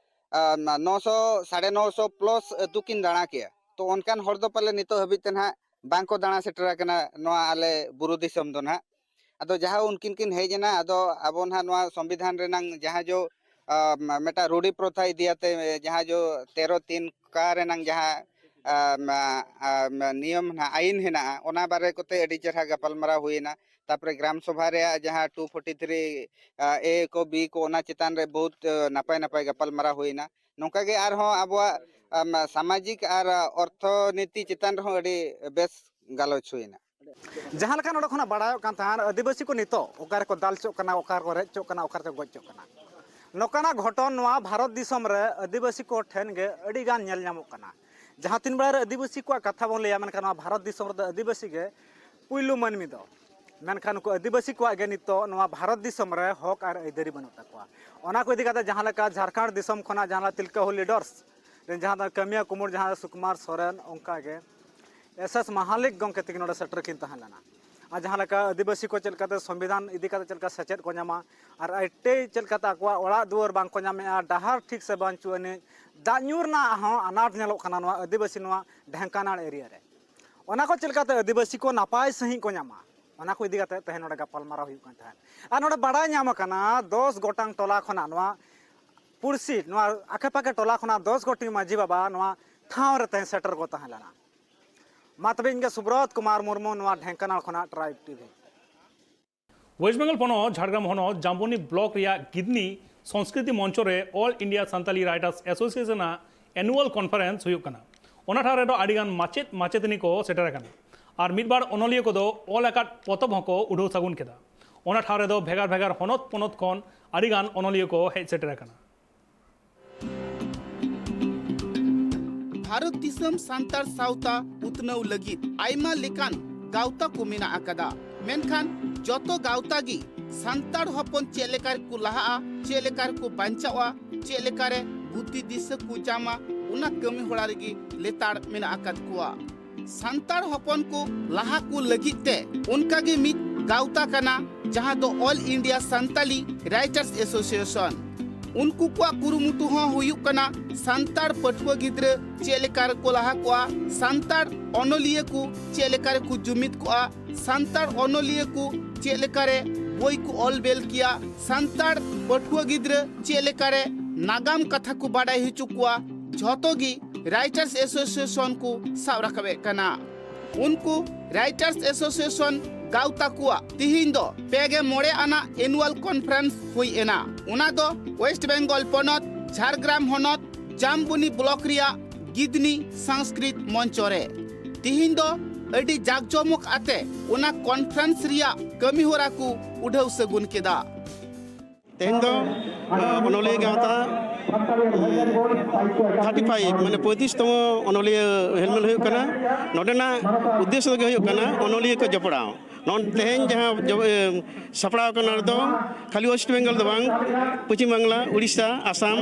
ᱟ, ᱢᱟ, ᱱᱚᱥᱚ, ᱥᱟᱲᱮ ᱱᱚᱥᱚ ᱯᱞᱟᱥ ᱟᱹᱛᱩ ᱠᱤᱱ ᱫᱟᱬᱟ ᱠᱮᱜᱼᱟ᱾ ᱛᱚ ᱚᱱᱠᱟᱱ ᱦᱚᱲ ᱫᱚ ᱯᱟᱞᱮ ᱱᱤᱛᱚᱜ ᱦᱟᱹᱵᱤᱡ ᱛᱮ ᱱᱟᱦᱟᱜ ᱵᱟᱝ ᱠᱚ ᱫᱟᱬᱟ ᱥᱮᱴᱮᱨ ᱟᱠᱟᱱᱟ ᱱᱚᱣᱟ ᱟᱞᱮ ᱵᱩᱨᱩ ᱫᱤᱥᱚᱢ ᱫᱚ ᱱᱟᱦᱟᱜ᱾ ᱟᱫᱚ ᱡᱟᱦᱟᱸ ᱩᱱᱠᱤᱱ ᱠᱤᱱ ᱦᱮᱡ ᱮᱱᱟ, ᱟᱫᱚ ᱟᱵᱚ ᱱᱟᱦᱟᱜ ᱱᱚᱣᱟ ᱥᱚᱝᱵᱤᱫᱷᱟᱱ ᱨᱮᱱᱟᱝ ᱡᱟᱦᱟᱸ ᱡᱚ, ᱟ, ᱢᱟ-, ᱢᱤᱫᱴᱟᱝ ᱨᱩᱰᱤ ᱯᱨᱚᱛᱷᱟ ᱤᱫᱤᱭᱟᱛᱮ ᱡᱟᱦᱟᱸ ᱡᱚ ᱛᱮᱨᱚ ᱛᱤᱱ ᱠᱟ ᱨᱮᱱᱟᱝ ᱡᱟᱦᱟᱸ, ᱟ, ᱢᱟ-, ᱟ, ᱢᱟ-, ᱱᱤᱭᱚᱢ ᱱᱟᱦᱟᱜ, ᱟᱭᱤᱱ ᱦᱮᱱᱟᱜᱼᱟ, ᱚᱱᱟ ᱵᱟᱨᱮ ᱠᱚᱛᱮ ᱟᱹᱰᱤ ᱪᱮᱦᱨᱟ ᱜᱟᱯᱟᱞᱢᱟᱨᱟᱣ ᱦᱩᱭᱮᱱᱟ᱾ ᱛᱟᱯᱚᱨᱮ ᱜᱨᱟᱢ ᱥᱚᱵᱷᱟ ᱨᱮᱭᱟᱜ ᱡᱟᱦᱟᱸ ᱴᱩ ᱯᱷᱳᱨᱴᱤ ᱛᱷᱨᱤ, ᱟ, ᱮ ᱠᱚ ᱵᱤ ᱠᱚ, ᱚᱱᱟ ᱪᱮᱛᱟᱱ ᱨᱮ ᱵᱚᱦᱩᱛ, ᱟ, ᱱᱟᱯᱟᱭ ᱱᱟᱯᱟᱭ ᱜᱟᱯᱟᱞᱢᱟᱨᱟᱣ ᱦᱩᱭᱮᱱᱟ᱾ ᱱᱚᱝᱠᱟ ᱜᱮ ᱟᱨᱦᱚᱸ ᱟᱵᱚᱣᱟᱜ, ᱟᱢ, ᱥᱟᱢᱟᱡᱤᱠ ᱟᱨ ᱚᱨᱛᱷᱚᱱᱤᱛᱤ ᱪᱮᱛᱟᱱ ᱨᱮᱦᱚᱸ ᱟᱹᱰᱤ ᱵᱮᱥ ᱜᱟᱞᱚᱪ ᱦᱩᱭᱮᱱᱟ᱾ ᱡᱟᱦᱟᱸ ᱞᱮᱠᱟ ᱱᱚᱰᱮ ᱠᱷᱚᱱᱟᱜ ᱵᱟᱲᱟᱭᱚᱜ ᱠᱟᱱ ᱛᱟᱦᱮᱸᱫ, ᱟᱹᱫᱤᱵᱟᱹᱥᱤ ᱠᱚ ᱱᱤᱛᱚᱜ ᱚᱠᱟ ᱨᱮᱠᱚ ᱫᱟᱞ ᱦᱚᱪᱚᱜ ᱠᱟᱱᱟ, ᱚᱠᱟ ᱨᱮᱠᱚ ᱨᱮᱡ ᱦᱚᱪᱚᱜ ᱠᱟᱱᱟ, ᱚᱠᱟ ᱨᱮᱠᱚ ᱜᱚᱡ ᱦᱚᱪᱚᱜ ᱠᱟᱱᱟ, ᱱᱚᱝᱠᱟᱱᱟᱜ ᱜᱷᱚᱴᱚᱱ ᱱᱚᱣᱟ ᱵᱷᱟᱨᱚᱛ ᱫᱤᱥᱚᱢ ᱨᱮ ᱟᱹᱫᱤᱵᱟᱹᱥᱤ ᱠᱚ ᱴᱷᱮᱱ ᱜᱮ ᱟᱹᱰᱤ ᱜᱟᱱ ᱧᱮᱞ ᱧᱟᱢᱚᱜ ᱠᱟᱱᱟ᱾ ᱡᱟᱦᱟᱸ ᱛᱤᱱ ᱵᱮᱲᱟ ᱨᱮ ᱟᱹᱫᱤᱵᱟᱹᱥᱤ ᱠᱚᱣᱟᱜ ᱠᱟᱛᱷᱟ ᱵᱚᱱ ᱞᱟᱹᱭᱟ, ᱢᱮᱱᱠᱷᱟᱱ ᱱᱚᱣᱟ ᱵᱷᱟᱨᱚᱛ ᱫᱤᱥᱚᱢ ᱨᱮᱫᱚ ᱟᱹᱫᱤᱵᱟᱹᱥᱤ ᱜᱮ ᱯᱩᱭᱞᱩ ᱢᱟᱹᱱᱢᱤ ᱫᱚ᱾ ᱢᱮᱱᱠᱷᱟᱱ ᱱᱩᱠᱩ ᱟᱹᱫᱤᱵᱟᱹᱥᱤ ᱠᱚᱣᱟᱜ ᱜᱮ ᱱᱤᱛᱚᱜ ᱱᱚᱣᱟ ᱵᱷᱟᱨᱚᱛ ᱫᱤᱥᱚᱢ ᱨᱮ ᱦᱚᱠ ᱟᱨ ᱟᱹᱭᱫᱟᱹᱨᱤ ᱵᱟᱹᱱᱩᱜ ᱛᱟᱠᱚᱣᱟ᱾ ᱚᱱᱟ ᱠᱚ ᱤᱫᱤ ᱠᱟᱛᱮ ᱡᱟᱦᱟᱸ ᱞᱮᱠᱟ ᱡᱷᱟᱲᱠᱷᱚᱸᱰ ᱫᱤᱥᱚᱢ ᱠᱷᱚᱱᱟᱜ ᱡᱟᱦᱟᱸ ᱞᱮᱠᱟ ᱛᱤᱞᱠᱟᱹ ᱦᱩᱞ ᱞᱤᱰᱟᱨᱥ ᱨᱮᱱ ᱡᱟᱦᱟᱸ ᱫᱚ ᱠᱟᱹᱢᱤᱭᱟ ᱠᱩᱢᱩᱴ, ᱡᱟᱦᱟᱸ ᱫᱚ ᱥᱩᱠᱩᱢᱟᱨ ᱥᱚᱨᱮᱱ, ᱚᱱᱠᱟ ᱜᱮ ᱮᱥ ᱮᱥ ᱢᱟᱦᱟᱞᱤᱠ ᱜᱚᱢᱠᱮ ᱛᱟᱹᱠᱤᱱ ᱱᱚᱰᱮ ᱥᱮᱴᱮᱨ ᱠᱤᱱ ᱛᱟᱦᱮᱸ ᱞᱮᱱᱟ᱾ ᱟᱨ ᱡᱟᱦᱟᱸ ᱞᱮᱠᱟ ᱟᱹᱫᱤᱵᱟᱹᱥᱤ ᱠᱚ ᱪᱮᱫ ᱞᱮᱠᱟᱛᱮ ᱥᱚᱝᱵᱤᱫᱷᱟᱱ ᱤᱫᱤ ᱠᱟᱛᱮ ᱪᱮᱫ ᱞᱮᱠᱟ ᱥᱮᱪᱮᱫ ᱠᱚ ᱧᱟᱢᱟ, ᱟᱨ ᱟᱹᱭᱴᱟᱹᱭ ᱪᱮᱫ ᱞᱮᱠᱟᱛᱮ ᱟᱠᱚᱣᱟᱜ ᱚᱲᱟᱜ ᱫᱩᱣᱟᱹᱨ ᱵᱟᱝ ᱠᱚ ᱧᱟᱢᱮᱜᱼᱟ, ᱰᱟᱦᱟᱨ ᱴᱷᱤᱠ ᱥᱮ ᱵᱟᱹᱱᱩᱜ ᱟᱹᱱᱤᱡ, ᱫᱟᱜ ᱧᱩ ᱨᱮᱱᱟᱜ ᱦᱚᱸ ᱟᱱᱟᱴ ᱧᱮᱞᱚᱜ ᱠᱟᱱᱟ ᱱᱚᱣᱟ ᱟᱹᱫᱤᱵᱟᱹᱥᱤ ᱱᱚᱣᱟ ᱰᱷᱮᱝᱠᱟᱱᱟᱲ ᱮᱨᱤᱭᱟ ᱨᱮ᱾ ᱚᱱᱟ ᱠᱚ ᱪᱮᱫ ᱞᱮᱠᱟᱛᱮ ᱟᱹᱫᱤᱵᱟᱹᱥᱤ ᱠᱚ ᱱᱟᱯᱟᱭ ᱥᱟᱺᱦᱤᱡ ᱠᱚ ᱧᱟᱢᱟ, ᱚᱱᱟ ᱠᱚ ᱤᱫᱤ ᱠᱟᱛᱮ ᱛᱮᱦᱮᱧ ᱱᱚᱰᱮ ᱜᱟᱯᱟᱞᱢᱟᱨᱟᱣ ᱦᱩᱭᱩᱜ ᱠᱟᱱ ᱛᱟᱦᱮᱸᱫ᱾ ᱟᱨ ᱱᱚᱰᱮ ᱵᱟᱲᱟᱭ ᱧᱟᱢ ᱟᱠᱟᱱᱟ, ᱫᱚᱥ ᱜᱚᱴᱟᱝ ᱴᱚᱞᱟ ᱠᱷᱚᱱᱟᱜ, ᱱᱚᱣᱟ ᱯᱩᱲᱥᱤ, ᱱᱚᱣᱟ ᱟᱠᱮ ᱯᱟᱠᱮ ᱴᱚᱞᱟ ᱠᱷᱚᱱᱟᱜ ᱫᱚᱥ ᱜᱚᱴᱟᱝ ᱢᱟᱹᱡᱷᱤ ᱵᱟᱵᱟ ᱱᱚᱣᱟ ᱴᱷᱟᱶ ᱨᱮ ᱛᱮᱦᱮᱧ ᱥᱮᱴᱮᱨ ᱠᱚ ᱛᱟᱦᱮᱸ ᱞᱮᱱᱟ᱾ ᱢᱟ ᱛᱚᱵᱮ, ᱤᱧ ᱜᱮ ᱥᱩᱵᱨᱚᱛ ᱠᱩᱢᱟᱨ ᱢᱩᱨᱢᱩ, ᱱᱚᱣᱟ ᱰᱷᱮᱝᱠᱟᱱᱟᱞ ᱠᱷᱚᱱᱟᱜ ᱴᱨᱟᱭᱤᱵᱽ ᱴᱤᱵᱷᱤ᱾ ᱳᱭᱮᱥᱴ ᱵᱮᱝᱜᱚᱞ ᱯᱚᱱᱚᱛ ᱡᱷᱟᱲᱜᱨᱟᱢ ᱦᱚᱱᱚᱛ ᱡᱟᱢᱵᱚᱱᱤ ᱵᱞᱚᱠ ᱨᱮᱭᱟᱜ ᱜᱤᱫᱽᱱᱤ ᱥᱚᱝᱥᱠᱨᱤᱛᱤ ᱢᱚᱧᱪᱚ ᱨᱮ all India Santali writers association ᱟᱜ ᱮᱱᱩᱣᱟᱞ ᱠᱚᱱᱯᱷᱟᱨᱮᱱᱥ ᱦᱩᱭᱩᱜ ᱠᱟᱱᱟ᱾ ᱚᱱᱟ ᱴᱷᱟᱶ ᱨᱮᱫᱚ ᱟᱹᱰᱤᱜᱟᱱ ᱢᱟᱪᱮᱫ ᱢᱟᱪᱮᱛᱟᱹᱱᱤ ᱠᱚ ᱥᱮᱴᱮᱨ ᱟᱠᱟᱱᱟ ᱟᱨ ᱢᱤᱫ ᱵᱟᱨ ᱚᱱᱚᱞᱤᱭᱟᱹ ᱠᱚᱫᱚ ᱚᱞ ᱟᱠᱟᱫ ᱯᱚᱛᱚᱵ ᱦᱚᱸᱠᱚ ᱩᱰᱷᱟᱹᱣ ᱥᱟᱹᱜᱩᱱ ᱠᱮᱫᱟ᱾ ᱚᱱᱟ ᱴᱷᱟᱶ ᱨᱮᱫᱚ ᱵᱷᱮᱜᱟᱨ ᱵᱷᱮᱜᱟᱨ ᱦᱚᱱᱚᱛ ᱯᱚᱱᱚᱛ ᱠᱷᱚᱱ ᱟᱹᱰᱤᱜᱟᱱ ᱚᱱᱚᱞᱤᱭᱟᱹ ᱠᱚ ᱦᱮᱡ ᱥᱮᱴᱮᱨ ᱟᱠᱟᱱᱟ᱾ ᱵᱷᱟᱨᱚᱛ ᱫᱤᱥᱚᱢ ᱥᱟᱱᱛᱟᱲ ᱥᱟᱶᱛᱟ ᱩᱛᱱᱟᱹᱣ ᱞᱟᱹᱜᱤᱫ ᱟᱭᱢᱟ ᱞᱮᱠᱟᱱ ᱜᱟᱶᱛᱟ ᱠᱚ ᱢᱮᱱᱟᱜ ᱟᱠᱟᱫᱟ, ᱢᱮᱱᱠᱷᱟᱱ ᱡᱚᱛᱚ ᱜᱟᱶᱛᱟ ᱜᱮ ᱥᱟᱱᱛᱟᱲ ᱦᱚᱯᱚᱱ ᱪᱮᱫ ᱞᱮᱠᱟ ᱨᱮᱠᱚ ᱞᱟᱦᱟᱜᱼᱟ, ᱪᱮᱫ ᱞᱮᱠᱟ ᱨᱮᱠᱚ ᱵᱟᱧᱪᱟᱣᱟ, ᱪᱮᱫ ᱞᱮᱠᱟ ᱨᱮ ᱵᱩᱫᱽᱫᱷᱤ ᱫᱤᱥᱟᱹ ᱠᱚ ᱧᱟᱢᱟ, ᱚᱱᱟ ᱠᱟᱹᱢᱤ ᱦᱚᱨᱟ ᱨᱮᱜᱮ ᱞᱮᱛᱟᱲ ᱢᱮᱱᱟᱜ ᱟᱠᱟᱫ ᱠᱚᱣᱟ᱾ ᱥᱟᱱᱛᱟᱲ ᱦᱚᱯᱚᱱ ᱠᱚ ᱞᱟᱦᱟ ᱠᱚ ᱞᱟᱹᱜᱤᱫ ᱛᱮ ᱚᱱᱠᱟ ᱜᱮ ᱢᱤᱫ ᱜᱟᱶᱛᱟ ᱠᱟᱱᱟ, ᱡᱟᱦᱟᱸ ᱫᱚ all India Santali writers association. ᱩᱱᱠᱩ ᱠᱚᱣᱟᱜ ᱠᱩᱨᱩᱢᱩᱴᱩ ᱦᱚᱸ ᱦᱩᱭᱩᱜ ᱠᱟᱱᱟ ᱥᱟᱱᱛᱟᱲ ᱯᱟᱹᱴᱷᱩᱣᱟᱹ ᱜᱤᱫᱽᱨᱟᱹ ᱪᱮᱫ ᱞᱮᱠᱟ ᱨᱮᱠᱚ ᱞᱟᱦᱟ ᱠᱚᱜᱼᱟ, ᱥᱟᱱᱛᱟᱲ ᱚᱱᱚᱞᱤᱭᱟᱹ ᱠᱚ ᱪᱮᱫ ᱞᱮᱠᱟ ᱨᱮᱠᱚ ᱡᱩᱢᱤᱫ ᱠᱚᱜᱼᱟ, ᱥᱟᱱᱛᱟᱲ ᱚᱱᱚᱞᱤᱭᱟᱹ ᱠᱚ ᱪᱮᱫ ᱞᱮᱠᱟ ᱨᱮ ᱵᱳᱭ ᱠᱚ ᱚᱞ ᱵᱮᱞ ᱠᱮᱭᱟ, ᱥᱟᱱᱛᱟᱲ ᱯᱟᱹᱴᱷᱩᱣᱟᱹ ᱜᱤᱫᱽᱨᱟᱹ ᱪᱮᱫ ᱞᱮᱠᱟ ᱨᱮ ᱱᱟᱜᱟᱢ ᱠᱟᱛᱷᱟ ᱠᱚ ᱵᱟᱰᱟᱭ ᱦᱚᱪᱚ ᱠᱚᱣᱟ, ᱡᱷᱚᱛᱚ ᱜᱮ ᱨᱟᱭᱴᱟᱨᱥ ᱮᱥᱳᱥᱤᱭᱮᱥᱚᱱ ᱠᱚ ᱥᱟᱵ ᱨᱟᱠᱟᱵᱮᱫ ᱠᱟᱱᱟ᱾ ᱩᱱᱠᱩ ᱨᱟᱭᱴᱟᱨᱥ ᱮᱥᱳᱥᱤᱭᱮᱥᱚᱱ ᱜᱟᱶᱛᱟ ᱠᱚᱣᱟᱜ ᱛᱤᱦᱤᱧ ᱫᱚ ᱯᱮ ᱜᱮ ᱢᱚᱬᱮ ᱟᱱᱟᱜ ᱮᱱᱩᱣᱟᱞ ᱠᱚᱱᱯᱷᱟᱨᱮᱱᱥ ᱦᱩᱭ ᱮᱱᱟ᱾ ᱚᱱᱟ ᱫᱚ ᱳᱭᱮᱥᱴ ᱵᱮᱝᱜᱚᱞ ᱯᱚᱱᱚᱛ ᱡᱷᱟᱲᱜᱨᱟᱢ ᱦᱚᱱᱚᱛ ᱡᱟᱢᱵᱚᱱᱤ ᱵᱞᱚᱠ ᱨᱮᱭᱟᱜ ᱜᱤᱫᱽᱱᱤ ᱥᱟᱝᱥᱠᱨᱤᱛ ᱢᱚᱧᱪᱚ ᱨᱮ᱾ ᱛᱤᱦᱤᱧ ᱫᱚ ᱟᱹᱰᱤ ᱡᱟᱠᱡᱚᱢᱚᱠ ᱟᱛᱮ ᱚᱱᱟ ᱠᱚᱱᱯᱷᱟᱨᱮᱱᱥ ᱨᱮᱭᱟᱜ ᱠᱟᱹᱢᱤ ᱦᱚᱨᱟ ᱠᱚ ᱩᱰᱷᱟᱹᱣ ᱥᱟᱹᱜᱩᱱ ᱠᱮᱫᱟ᱾ ᱛᱮᱦᱮᱧ ᱫᱚ, ᱟᱸ, ᱚᱱᱚᱞᱤᱭᱟᱹ ᱜᱟᱶᱛᱟ, ᱩᱸ, ᱛᱷᱟᱨᱴᱤ ᱯᱷᱟᱭᱤᱵᱷ, ᱢᱟᱱᱮ ᱯᱚᱸᱭᱛᱨᱤᱥ ᱛᱚᱢᱚ ᱚᱱᱚᱞᱤᱭᱟᱹ ᱦᱮᱞᱢᱮᱞ ᱦᱩᱭᱩᱜ ᱠᱟᱱᱟ᱾ ᱱᱚᱰᱮᱱᱟᱜ ᱩᱫᱽᱫᱮᱥᱥᱚ ᱫᱚ ᱦᱩᱭᱩᱜ ᱠᱟᱱᱟ ᱚᱱᱚᱞᱤᱭᱟᱹ ᱠᱚ ᱡᱚᱯᱲᱟᱣ᱾ ᱱᱚᱜᱼᱚ ᱛᱮᱦᱮᱧ ᱡᱟᱦᱟᱸ ᱡᱚ-, ᱮ, ᱥᱟᱯᱲᱟᱣ ᱟᱠᱟᱱᱟ, ᱚᱱᱟ ᱨᱮᱫᱚ ᱠᱷᱟᱹᱞᱤ ᱳᱭᱮᱥᱴ ᱵᱮᱝᱜᱚᱞ ᱫᱚ ᱵᱟᱝ, ᱯᱚᱪᱷᱤᱢ ᱵᱟᱝᱞᱟ, ᱩᱲᱤᱥᱥᱟ, ᱟᱥᱟᱢ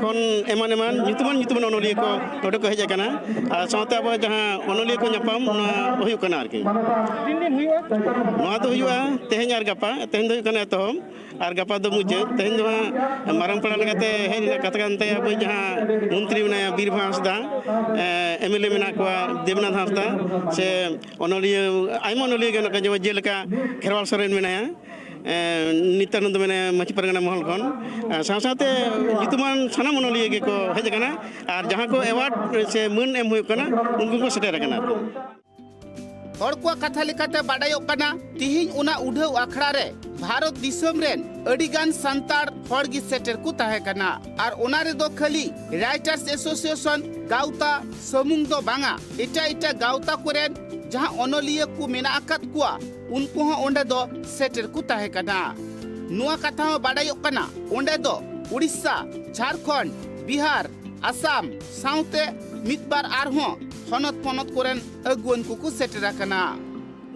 ᱠᱷᱚᱱ ᱮᱢᱟᱱ ᱮᱢᱟᱱ ᱧᱩᱛᱩᱢᱟᱱ ᱧᱩᱛᱩᱢᱟᱱ ᱚᱱᱚᱞᱤᱭᱟᱹ ᱠᱚ ᱱᱚᱰᱮ ᱠᱚ ᱦᱮᱡ ᱟᱠᱟᱱᱟ᱾ ᱟᱨ ᱥᱟᱶᱛᱮ ᱟᱵᱚ ᱡᱟᱦᱟᱸ ᱚᱱᱚᱞᱤᱭᱟᱹ ᱠᱚ ᱧᱟᱯᱟᱢ, ᱱᱚᱣᱟ ᱦᱩᱭᱩᱜ ᱠᱟᱱᱟ ᱟᱨᱠᱤ᱾ ᱛᱤᱱ ᱫᱤᱱ ᱦᱩᱭᱩᱜᱼᱟ? ᱱᱚᱣᱟ ᱫᱚ ᱦᱩᱭᱩᱜᱼᱟ ᱛᱮᱦᱮᱧ ᱟᱨ ᱜᱟᱯᱟ᱾ ᱛᱮᱦᱮᱧ ᱫᱚ ᱦᱩᱭᱩᱜ ᱠᱟᱱᱟ ᱮᱛᱚᱦᱚᱵ, ᱟᱨ ᱜᱟᱯᱟ ᱫᱚ ᱢᱩᱪᱟᱹᱫ᱾ ᱛᱮᱦᱮᱧ ᱫᱚ ᱦᱟᱸᱜ ᱢᱟᱨᱟᱝ ᱯᱮᱲᱟ ᱞᱮᱠᱟᱛᱮ ᱦᱮᱡ ᱨᱮᱱᱟᱜ ᱠᱟᱛᱷᱟ ᱠᱟᱱ ᱛᱟᱭᱟ, ᱟᱵᱚᱭᱤᱡ ᱡᱟᱦᱟᱸ ᱢᱚᱱᱛᱨᱤ ᱢᱮᱱᱟᱭᱟ ᱵᱤᱨᱵᱷᱟᱸᱥ ᱫᱟ, ᱮᱢ ᱮᱞ ᱮ ᱢᱮᱱᱟᱜ ᱠᱚᱣᱟ ᱫᱮᱵᱽᱱᱟᱛᱷ ᱦᱟᱸᱥᱫᱟ, ᱥᱮ ᱚᱱᱚᱞᱤᱭᱟᱹ, ᱟᱭᱢᱟ ᱚᱱᱚᱞᱤᱭᱟᱹ ᱜᱮ ᱢᱮᱱᱟᱜ ᱠᱚᱣᱟ, ᱡᱮᱢᱚᱱ ᱡᱮᱞᱮᱠᱟ ᱠᱷᱮᱨᱣᱟᱞ ᱥᱚᱨᱮᱱ ᱢᱮᱱᱟᱭᱟ, ᱮᱸ, ᱱᱤᱛᱭᱟᱱᱚᱱᱫᱚ ᱢᱮᱱᱟᱭᱟ ᱢᱟᱹᱡᱷᱤ ᱯᱟᱨᱜᱟᱱᱟ ᱢᱚᱦᱚᱞ ᱠᱷᱚᱱ, ᱮᱸ, ᱥᱟᱶ ᱥᱟᱶᱛᱮ ᱧᱩᱛᱩᱢᱟᱱ ᱥᱟᱱᱟᱢ ᱚᱱᱚᱞᱤᱭᱟᱹ ᱜᱮᱠᱚ ᱦᱮᱡ ᱟᱠᱟᱱᱟ᱾ ᱟᱨ ᱡᱟᱦᱟᱸ ᱠᱚ ᱮᱣᱟᱨᱰ ᱥᱮ ᱢᱟᱹᱱ ᱮᱢ ᱦᱩᱭᱩᱜ ᱠᱟᱱᱟ, ᱩᱱᱠᱩ ᱠᱚ ᱥᱮᱴᱮᱨ ᱟᱠᱟᱱᱟ᱾ ᱦᱚᱲ ᱠᱚᱣᱟᱜ ᱠᱟᱛᱷᱟ ᱞᱮᱠᱟᱛᱮ ᱵᱟᱰᱟᱭᱚᱜ ᱠᱟᱱᱟ, ᱛᱤᱦᱤᱧ ᱚᱱᱟ ᱩᱰᱷᱟᱹᱣ ᱟᱠᱷᱲᱟ ᱨᱮ ᱵᱷᱟᱨᱚᱛ ᱫᱤᱥᱚᱢ ᱨᱮᱱ ᱟᱹᱰᱤ ᱜᱟᱱ ᱥᱟᱱᱛᱟᱲ ᱦᱚᱲ ᱜᱮ ᱥᱮᱴᱮᱨ ᱠᱚ ᱛᱟᱦᱮᱸ ᱠᱟᱱᱟ᱾ ᱟᱨ ᱚᱱᱟ ᱨᱮᱫᱚ ᱠᱷᱟᱹᱞᱤ ᱨᱟᱭᱴᱟᱨᱥ ᱮᱥᱳᱥᱤᱭᱮᱥᱚᱱ ᱜᱟᱶᱛᱟ ᱥᱩᱢᱩᱝ ᱫᱚ ᱵᱟᱝᱟ, ᱮᱴᱟᱜ ᱮᱴᱟᱜ ᱜᱟᱶᱛᱟ ᱠᱚᱨᱮᱱ ᱡᱟᱦᱟᱸ ᱚᱱᱚᱞᱤᱭᱟᱹ ᱠᱚ ᱢᱮᱱᱟᱜ ᱟᱠᱟᱫ ᱠᱚᱣᱟ, ᱩᱱᱠᱩ ᱦᱚᱸ ᱚᱸᱰᱮ ᱫᱚ ᱥᱮᱴᱮᱨ ᱠᱚ ᱛᱟᱦᱮᱸ ᱠᱟᱱᱟ᱾ ᱱᱚᱣᱟ ᱠᱟᱛᱷᱟ ᱦᱚᱸ ᱵᱟᱰᱟᱭᱚᱜ ᱠᱟᱱᱟ, ᱚᱸᱰᱮ ᱫᱚ ᱩᱲᱤᱥᱥᱟ, ᱡᱷᱟᱲᱠᱷᱚᱸᱰ, ᱵᱤᱦᱟᱨ, ᱟᱥᱟᱢ ᱥᱟᱶᱛᱮ ᱢᱤᱫ ᱵᱟᱨ ᱟᱨᱦᱚᱸ ᱦᱚᱱᱚᱛ ᱯᱚᱱᱚᱛ ᱠᱚᱨᱮᱱ ᱟᱹᱜᱩᱣᱟᱹᱱ ᱠᱚᱠᱚ ᱥᱮᱴᱮᱨ ᱟᱠᱟᱱᱟ᱾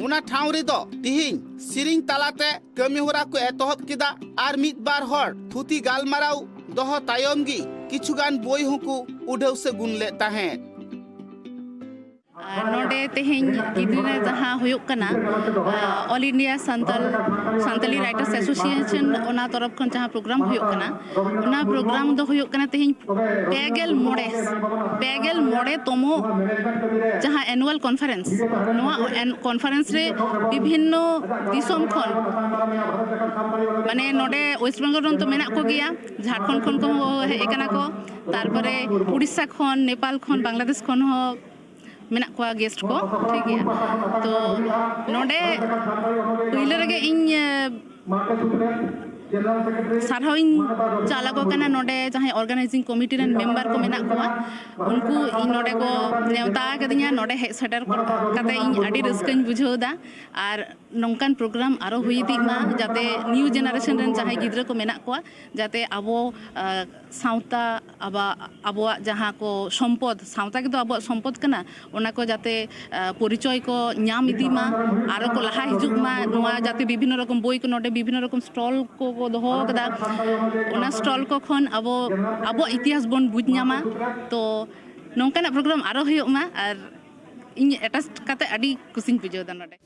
ᱚᱱᱟ ᱴᱷᱟᱶ ᱨᱮᱫᱚ ᱛᱤᱦᱤᱧ ᱥᱮᱨᱮᱧ ᱛᱟᱞᱟᱛᱮ ᱠᱟᱹᱢᱤ ᱦᱚᱨᱟ ᱠᱚ ᱮᱛᱚᱦᱚᱵ ᱠᱮᱫᱟ ᱟᱨ ᱢᱤᱫ ᱵᱟᱨ ᱦᱚᱲ ᱛᱷᱩᱛᱤ ᱜᱟᱞᱢᱟᱨᱟᱣ ᱫᱚᱦᱚ ᱛᱟᱭᱚᱢ ᱜᱮ ᱠᱤᱪᱷᱩᱜᱟᱱ ᱵᱳᱭ ᱦᱚᱸᱠᱚ ᱩᱰᱷᱟᱹᱣ ᱥᱟᱹᱜᱩᱱ ᱞᱮᱫ ᱛᱟᱦᱮᱸᱫ᱾ ᱟᱨ ᱱᱚᱰᱮ ᱛᱮᱦᱮᱧ ᱜᱤᱫᱽᱨᱟᱹ ᱨᱮ ᱡᱟᱦᱟᱸ ᱦᱩᱭᱩᱜ ᱠᱟᱱᱟ, ᱟᱸ, All India Santal, Santali Writers Association, ᱚᱱᱟ ᱛᱚᱨᱚᱯ ᱠᱷᱚᱱ ᱡᱟᱦᱟᱸ ᱯᱨᱳᱜᱨᱟᱢ ᱦᱩᱭᱩᱜ ᱠᱟᱱᱟ, ᱚᱱᱟ ᱯᱨᱳᱜᱨᱟᱢ ᱫᱚ ᱦᱩᱭᱩᱜ ᱠᱟᱱᱟ ᱛᱮᱦᱮᱧ ᱯᱮ ᱜᱮᱞ ᱢᱚᱬᱮ, ᱯᱮ ᱜᱮᱞ ᱢᱚᱬᱮ ᱛᱚᱢᱚ ᱡᱟᱦᱟᱸ annual conference, ᱱᱚᱣᱟ ᱮᱱ-, conference ᱨᱮ ᱵᱤᱵᱷᱤᱱᱱᱚ ᱫᱤᱥᱚᱢ ᱠᱷᱚᱱ, ᱢᱟᱱᱮ ᱱᱚᱰᱮ ᱳᱭᱮᱥᱴ ᱵᱮᱝᱜᱚᱞ ᱨᱮᱱ ᱛᱚ ᱢᱮᱱᱟᱜ ᱠᱚᱜᱮᱭᱟ, ᱡᱷᱟᱲᱠᱷᱚᱸᱰ ᱠᱷᱚᱱ ᱠᱚᱦᱚᱸ ᱦᱮᱡ ᱟᱠᱟᱱᱟ ᱠᱚ, ᱛᱟᱨᱯᱚᱨᱮ ᱩᱲᱤᱥᱥᱟ ᱠᱷᱚᱱ, ᱱᱮᱯᱟᱞ ᱠᱷᱚᱱ, ᱵᱟᱝᱞᱟᱫᱮᱥ ᱠᱷᱚᱱ ᱦᱚᱸ ᱢᱮᱱᱟᱜ ᱠᱚᱣᱟ ᱜᱮᱥᱴ ᱠᱚ, ᱴᱷᱤᱠ ᱜᱮᱭᱟ᱾ ᱛᱚ ᱱᱚᱰᱮ ᱯᱩᱭᱞᱟᱹ ᱨᱮᱜᱮ ᱤᱧ, ᱮ, ᱥᱟᱨᱦᱟᱣᱤᱧ ᱪᱟᱞ ᱟᱠᱚ ᱠᱟᱱᱟ ᱱᱚᱰᱮ ᱡᱟᱦᱟᱸᱭ ᱚᱨᱜᱟᱱᱟᱭᱡᱤᱝ ᱠᱚᱢᱤᱴᱤ ᱨᱮᱱ ᱢᱮᱢᱵᱟᱨ ᱠᱚ ᱢᱮᱱᱟᱜ ᱠᱚᱣᱟ, ᱩᱱᱠᱩ ᱤᱧ ᱱᱚᱰᱮ ᱠᱚ ᱱᱮᱣᱛᱟ ᱟᱠᱟᱫᱤᱧᱟ, ᱱᱚᱰᱮ ᱦᱮᱡ ᱥᱮᱴᱮᱨ ᱠᱟᱛᱮ ᱤᱧ ᱟᱹᱰᱤ ᱨᱟᱹᱥᱠᱟᱹᱧ ᱵᱩᱡᱷᱟᱹᱣ ᱮᱫᱟ᱾ ᱟᱨ ᱱᱚᱝᱠᱟᱱ ᱯᱨᱳᱜᱨᱟᱢ ᱟᱨᱚ ᱦᱩᱭ ᱤᱫᱤᱜ ᱢᱟ, ᱡᱟᱛᱮ ᱱᱤᱭᱩ ᱡᱮᱱᱟᱨᱮᱥᱚᱱ ᱨᱮᱱ ᱡᱟᱦᱟᱸᱭ ᱜᱤᱫᱽᱨᱟᱹ ᱠᱚ ᱢᱮᱱᱟᱜ ᱠᱚᱣᱟ, ᱡᱟᱛᱮ ᱟᱵᱚ, ᱟᱸ, ᱥᱟᱶᱛᱟ, ᱟᱵᱚᱣᱟᱜ, ᱟᱵᱚᱣᱟᱜ ᱡᱟᱦᱟᱸ ᱠᱚ ᱥᱚᱢᱯᱚᱫ, ᱥᱟᱶᱛᱟ ᱜᱮᱛᱚ ᱟᱵᱚᱣᱟᱜ ᱥᱚᱢᱯᱚᱫ ᱠᱟᱱᱟ, ᱚᱱᱟ ᱠᱚ ᱡᱟᱛᱮ, ᱟᱸ, ᱯᱚᱨᱤᱪᱚᱭ ᱠᱚ ᱧᱟᱢ ᱤᱫᱤ ᱢᱟ, ᱟᱨᱚ ᱠᱚ ᱞᱟᱦᱟ ᱦᱤᱡᱩᱜ ᱢᱟ᱾ ᱱᱚᱣᱟ ᱡᱟᱛᱮ ᱵᱤᱵᱷᱤᱱᱱᱚ ᱨᱚᱠᱚᱢ ᱵᱳᱭ ᱠᱚ ᱱᱚᱰᱮ ᱵᱤᱵᱷᱤᱱᱱᱚ ᱨᱚᱠᱚᱢ ᱥᱴᱚᱞ ᱠᱚ ᱠᱚ ᱫᱚᱦᱚ ᱟᱠᱟᱫᱟ, ᱚᱱᱟ ᱥᱴᱚᱞ ᱠᱚ ᱠᱷᱚᱱ ᱟᱵᱚ ᱟᱵᱚᱣᱟᱜ ᱤᱛᱤᱦᱟᱥ ᱵᱚᱱ ᱵᱩᱡᱽ ᱧᱟᱢᱟ᱾ ᱛᱚ ᱱᱚᱝᱠᱟᱱᱟᱜ ᱯᱨᱳᱜᱨᱟᱢ ᱟᱨᱚ ᱦᱩᱭᱩᱜ ᱢᱟ, ᱟᱨ ᱤᱧ ᱮᱴᱟᱪ ᱠᱟᱛᱮ ᱟᱹᱰᱤ ᱠᱩᱥᱤᱧ ᱵᱩᱡᱷᱟᱹᱣ ᱮᱫᱟ ᱱᱚᱰᱮ᱾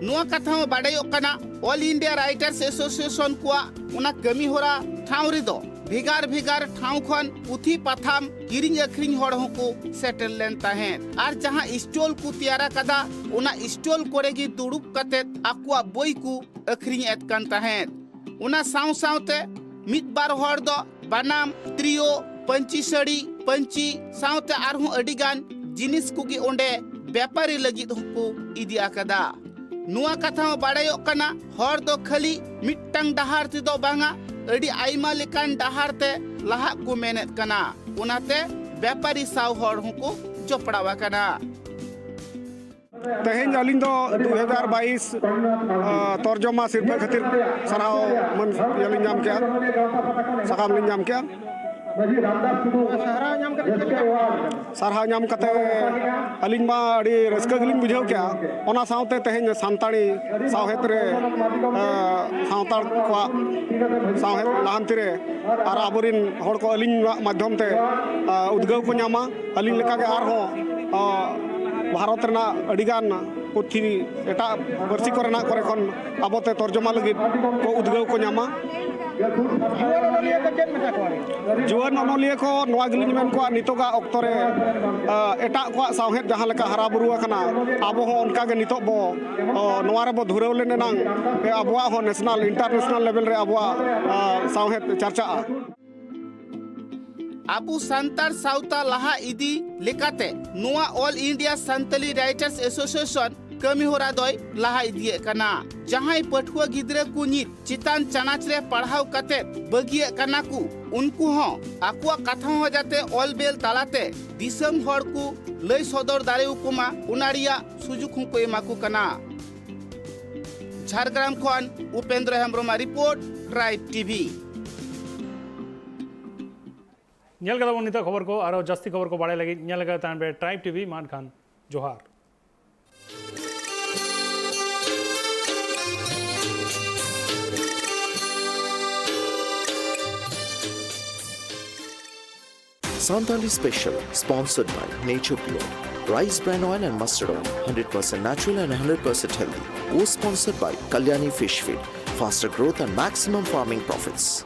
ᱱᱚᱣᱟ ᱠᱟᱛᱷᱟ ᱦᱚᱸ ᱵᱟᱰᱟᱭᱚᱜ ᱠᱟᱱᱟ, All India Writers Association ᱠᱚᱣᱟᱜ ᱚᱱᱟ ᱠᱟᱹᱢᱤ ᱦᱚᱨᱟ ᱴᱷᱟᱶ ᱨᱮᱫᱚ ᱵᱷᱮᱜᱟᱨ ᱵᱷᱮᱜᱟᱨ ᱴᱷᱟᱶ ᱠᱷᱚᱱ ᱯᱩᱛᱷᱤ ᱯᱟᱛᱷᱟᱢ ᱠᱤᱨᱤᱧ ᱟᱹᱠᱷᱨᱤᱧ ᱦᱚᱲ ᱦᱚᱸᱠᱚ ᱥᱮᱴᱮᱨ ᱞᱮᱱ ᱛᱟᱦᱮᱸᱫ᱾ ᱟᱨ ᱡᱟᱦᱟᱸ ᱥᱴᱚᱞ ᱠᱚ ᱛᱮᱭᱟᱨ ᱟᱠᱟᱫᱟ, ᱚᱱᱟ ᱥᱴᱚᱞ ᱠᱚᱨᱮ ᱜᱮ ᱫᱩᱲᱩᱵ ᱠᱟᱛᱮ ᱟᱠᱚᱣᱟᱜ ᱵᱳᱭ ᱠᱚ ᱟᱹᱠᱷᱨᱤᱧ ᱮᱫ ᱠᱟᱱ ᱛᱟᱦᱮᱸᱫ᱾ ᱚᱱᱟ ᱥᱟᱶ ᱥᱟᱶᱛᱮ ᱢᱤᱫ ᱵᱟᱨ ᱦᱚᱲ ᱫᱚ ᱵᱟᱱᱟᱢ, ᱛᱨᱤᱭᱳ, ᱯᱟᱹᱧᱪᱤ ᱥᱟᱹᱲᱤ, ᱯᱟᱹᱧᱪᱤ ᱥᱟᱶᱛᱮ ᱟᱨᱦᱚᱸ ᱟᱹᱰᱤ ᱜᱟᱱ ᱡᱤᱱᱤᱥ ᱠᱚᱜᱮ ᱚᱸᱰᱮ ᱵᱮᱯᱟᱨᱤ ᱞᱟᱹᱜᱤᱫ ᱦᱚᱸᱠᱚ ᱤᱫᱤ ᱟᱠᱟᱫᱟ᱾ ᱱᱚᱣᱟ ᱠᱟᱛᱷᱟ ᱦᱚᱸ ᱵᱟᱲᱟᱭᱚᱜ ᱠᱟᱱᱟ, ᱦᱚᱲ ᱫᱚ ᱠᱷᱟᱹᱞᱤ ᱢᱤᱫᱴᱟᱝ ᱰᱟᱦᱟᱨ ᱛᱮᱫᱚ ᱵᱟᱝᱟ, ᱟᱹᱰᱤ ᱟᱭᱢᱟ ᱞᱮᱠᱟᱱ ᱰᱟᱦᱟᱨ ᱛᱮ ᱞᱟᱦᱟᱜ ᱠᱚ ᱢᱮᱱᱮᱫ ᱠᱟᱱᱟ᱾ ᱚᱱᱟᱛᱮ ᱵᱮᱯᱟᱨᱤ ᱥᱟᱶ ᱦᱚᱲ ᱦᱚᱸᱠᱚ ᱡᱚᱯᱲᱟᱣ ᱟᱠᱟᱱᱟ᱾ ᱛᱮᱦᱮᱧ ᱟᱹᱞᱤᱧ ᱫᱚ ᱫᱩ ᱦᱟᱡᱟᱨ ᱵᱟᱭᱤᱥ, ᱟ, ᱛᱚᱨᱡᱚᱢᱟ ᱥᱤᱨᱯᱷᱟᱹ ᱠᱷᱟᱹᱛᱤᱨ ᱥᱟᱨᱦᱟᱣ ᱢᱟᱹᱱ ᱤᱭᱟᱹ ᱞᱤᱧ ᱧᱟᱢ ᱠᱮᱜᱼᱟ, ᱥᱟᱠᱟᱢ ᱞᱤᱧ ᱧᱟᱢ ᱠᱮᱜᱼᱟ᱾ ᱥᱟᱨᱦᱟᱣ ᱧᱟᱢ ᱠᱟᱛᱮ ᱪᱮᱫ ᱞᱮᱠᱟ? ᱥᱟᱨᱦᱟᱣ ᱧᱟᱢ ᱠᱟᱛᱮ ᱟᱹᱞᱤᱧ ᱢᱟ ᱟᱹᱰᱤ ᱨᱟᱹᱥᱠᱟᱹ ᱜᱮᱞᱤᱧ ᱵᱩᱡᱷᱟᱹᱣ ᱠᱮᱜᱼᱟ᱾ ᱚᱱᱟ ᱥᱟᱶᱛᱮ ᱛᱮᱦᱮᱧ ᱥᱟᱱᱛᱟᱲᱤ ᱥᱟᱶᱦᱮᱫ ᱨᱮ, ᱟ, ᱥᱟᱱᱛᱟᱲ ᱠᱚᱣᱟᱜ ᱥᱟᱶᱦᱮᱫ ᱞᱟᱦᱟᱱᱛᱤ ᱨᱮ ᱟᱨ ᱟᱵᱚᱨᱤᱱ ᱦᱚᱲ ᱠᱚ ᱟᱹᱞᱤᱧᱟᱜ ᱢᱟᱫᱽᱫᱷᱚᱢ ᱛᱮ, ᱟ, ᱩᱫᱽᱜᱟᱹᱣ ᱠᱚ ᱧᱟᱢᱟ᱾ ᱟᱹᱞᱤᱧ ᱞᱮᱠᱟᱜᱮ ᱟᱨᱦᱚᱸ, ᱟ, ᱵᱷᱟᱨᱚᱛ ᱨᱮᱱᱟᱜ ᱟᱹᱰᱤᱜᱟᱱ ᱯᱩᱛᱷᱤ, ᱮᱴᱟᱜ ᱯᱟᱹᱨᱥᱤ ᱠᱚᱨᱮᱱᱟᱜ ᱠᱚᱨᱮ ᱠᱷᱚᱱ ᱟᱵᱚᱛᱮ ᱛᱚᱨᱡᱚᱢᱟ ᱞᱟᱹᱜᱤᱫ ᱠᱚ ᱩᱫᱽᱜᱟᱹᱣ ᱠᱚ ᱧᱟᱢᱟ᱾ ᱡᱩᱣᱟᱹᱱ ᱚᱱᱚᱞᱤᱭᱟᱹ ᱠᱚ ᱪᱮᱫ ᱢᱮᱛᱟ ᱠᱚᱣᱟ? ᱡᱩᱣᱟᱹᱱ ᱚᱱᱚᱞᱤᱭᱟᱹ ᱠᱚ ᱱᱚᱣᱟ ᱜᱮᱞᱤᱧ ᱢᱮᱱ ᱠᱚᱣᱟ, ᱱᱤᱛᱚᱜᱟᱜ ᱚᱠᱛᱚ ᱨᱮ, ᱟ, ᱮᱴᱟᱜ ᱠᱚᱣᱟᱜ ᱥᱟᱶᱦᱮᱫ ᱡᱟᱦᱟᱸ ᱞᱮᱠᱟ ᱦᱟᱨᱟ ᱵᱩᱨᱩ ᱟᱠᱟᱱᱟ, ᱟᱵᱚ ᱦᱚᱸ ᱚᱱᱠᱟ ᱜᱮ ᱱᱤᱛᱚᱜ ᱵᱚ, ᱚ, ᱱᱚᱣᱟ ᱨᱮᱵᱚ ᱫᱷᱩᱨᱟᱹᱣ ᱞᱮᱱ ᱮᱱᱟᱝ, ᱮ, ᱟᱵᱚᱣᱟᱜ ᱦᱚᱸ ᱱᱮᱥᱱᱟᱞ, ᱤᱱᱴᱟᱨᱱᱮᱥᱱᱟᱞ ᱞᱮᱵᱮᱞ ᱨᱮ ᱟᱵᱚᱣᱟᱜ, ᱟ, ᱥᱟᱶᱦᱮᱫ ᱪᱟᱨᱪᱟᱜᱼᱟ᱾ ᱟᱵᱚ ᱥᱟᱱᱛᱟᱲ ᱥᱟᱶᱛᱟ ᱞᱟᱦᱟ ᱤᱫᱤ ᱞᱮᱠᱟᱛᱮ ᱱᱚᱣᱟ All India Santali Writers Association ᱠᱟᱹᱢᱤ ᱦᱚᱨᱟ ᱫᱚᱭ ᱞᱟᱦᱟ ᱤᱫᱤᱭᱮᱫ ᱠᱟᱱᱟ᱾ ᱡᱟᱦᱟᱸᱭ ᱯᱟᱹᱴᱷᱩᱣᱟᱹ ᱜᱤᱫᱽᱨᱟᱹ ᱠᱚ ᱱᱤᱛ ᱪᱮᱛᱟᱱ ᱪᱟᱱᱟᱪ ᱨᱮ ᱯᱟᱲᱦᱟᱣ ᱠᱟᱛᱮ ᱵᱟᱹᱜᱤᱭᱮᱫ ᱠᱟᱱᱟ ᱠᱚ, ᱩᱱᱠᱩ ᱦᱚᱸ ᱟᱠᱚᱣᱟᱜ ᱠᱟᱛᱷᱟ ᱦᱚᱸ ᱡᱟᱛᱮ ᱚᱞ ᱵᱮᱞ ᱛᱟᱞᱟᱛᱮ ᱫᱤᱥᱚᱢ ᱦᱚᱲ ᱠᱚ ᱞᱟᱹᱭ ᱥᱚᱫᱚᱨ ᱫᱟᱲᱮᱭᱟᱠᱚ ᱢᱟ, ᱚᱱᱟ ᱨᱮᱭᱟᱜ ᱥᱩᱡᱩᱜᱽ ᱦᱚᱸᱠᱚ ᱮᱢᱟ ᱠᱚ ᱠᱟᱱᱟ᱾ ᱡᱷᱟᱲᱜᱨᱟᱢ ᱠᱷᱚᱱ ᱩᱯᱮᱱᱫᱨᱚ ᱦᱮᱢᱵᱨᱚᱢᱟᱜ ᱨᱤᱯᱳᱨᱴ, ᱴᱨᱟᱭᱤᱵᱽ ᱴᱤᱵᱷᱤ᱾ ᱧᱮᱞ ᱠᱟᱫᱟ ᱵᱚᱱ ᱱᱤᱛᱚᱜ ᱠᱷᱚᱵᱚᱨ ᱠᱚ᱾ ᱟᱨᱚ ᱡᱟᱹᱥᱛᱤ ᱠᱷᱚᱵᱚᱨ ᱠᱚ ᱵᱟᱲᱟᱭ ᱞᱟᱹᱜᱤᱫ ᱧᱮᱞ ᱠᱟᱫ ᱛᱟᱦᱮᱱ ᱯᱮ ᱴᱨᱟᱭᱤᱵᱽ ᱴᱤᱵᱷᱤ᱾ ᱢᱟ ᱮᱱᱠᱷᱟᱱ ᱡᱚᱦᱟᱨ᱾ Santali Special, sponsored by Nature Pure, Rice Bran Oil and Mustard Oil, hundred percent natural and hundred percent healthy. Co-sponsored by Kalyani Fish Feed, faster growth and maximum farming profits.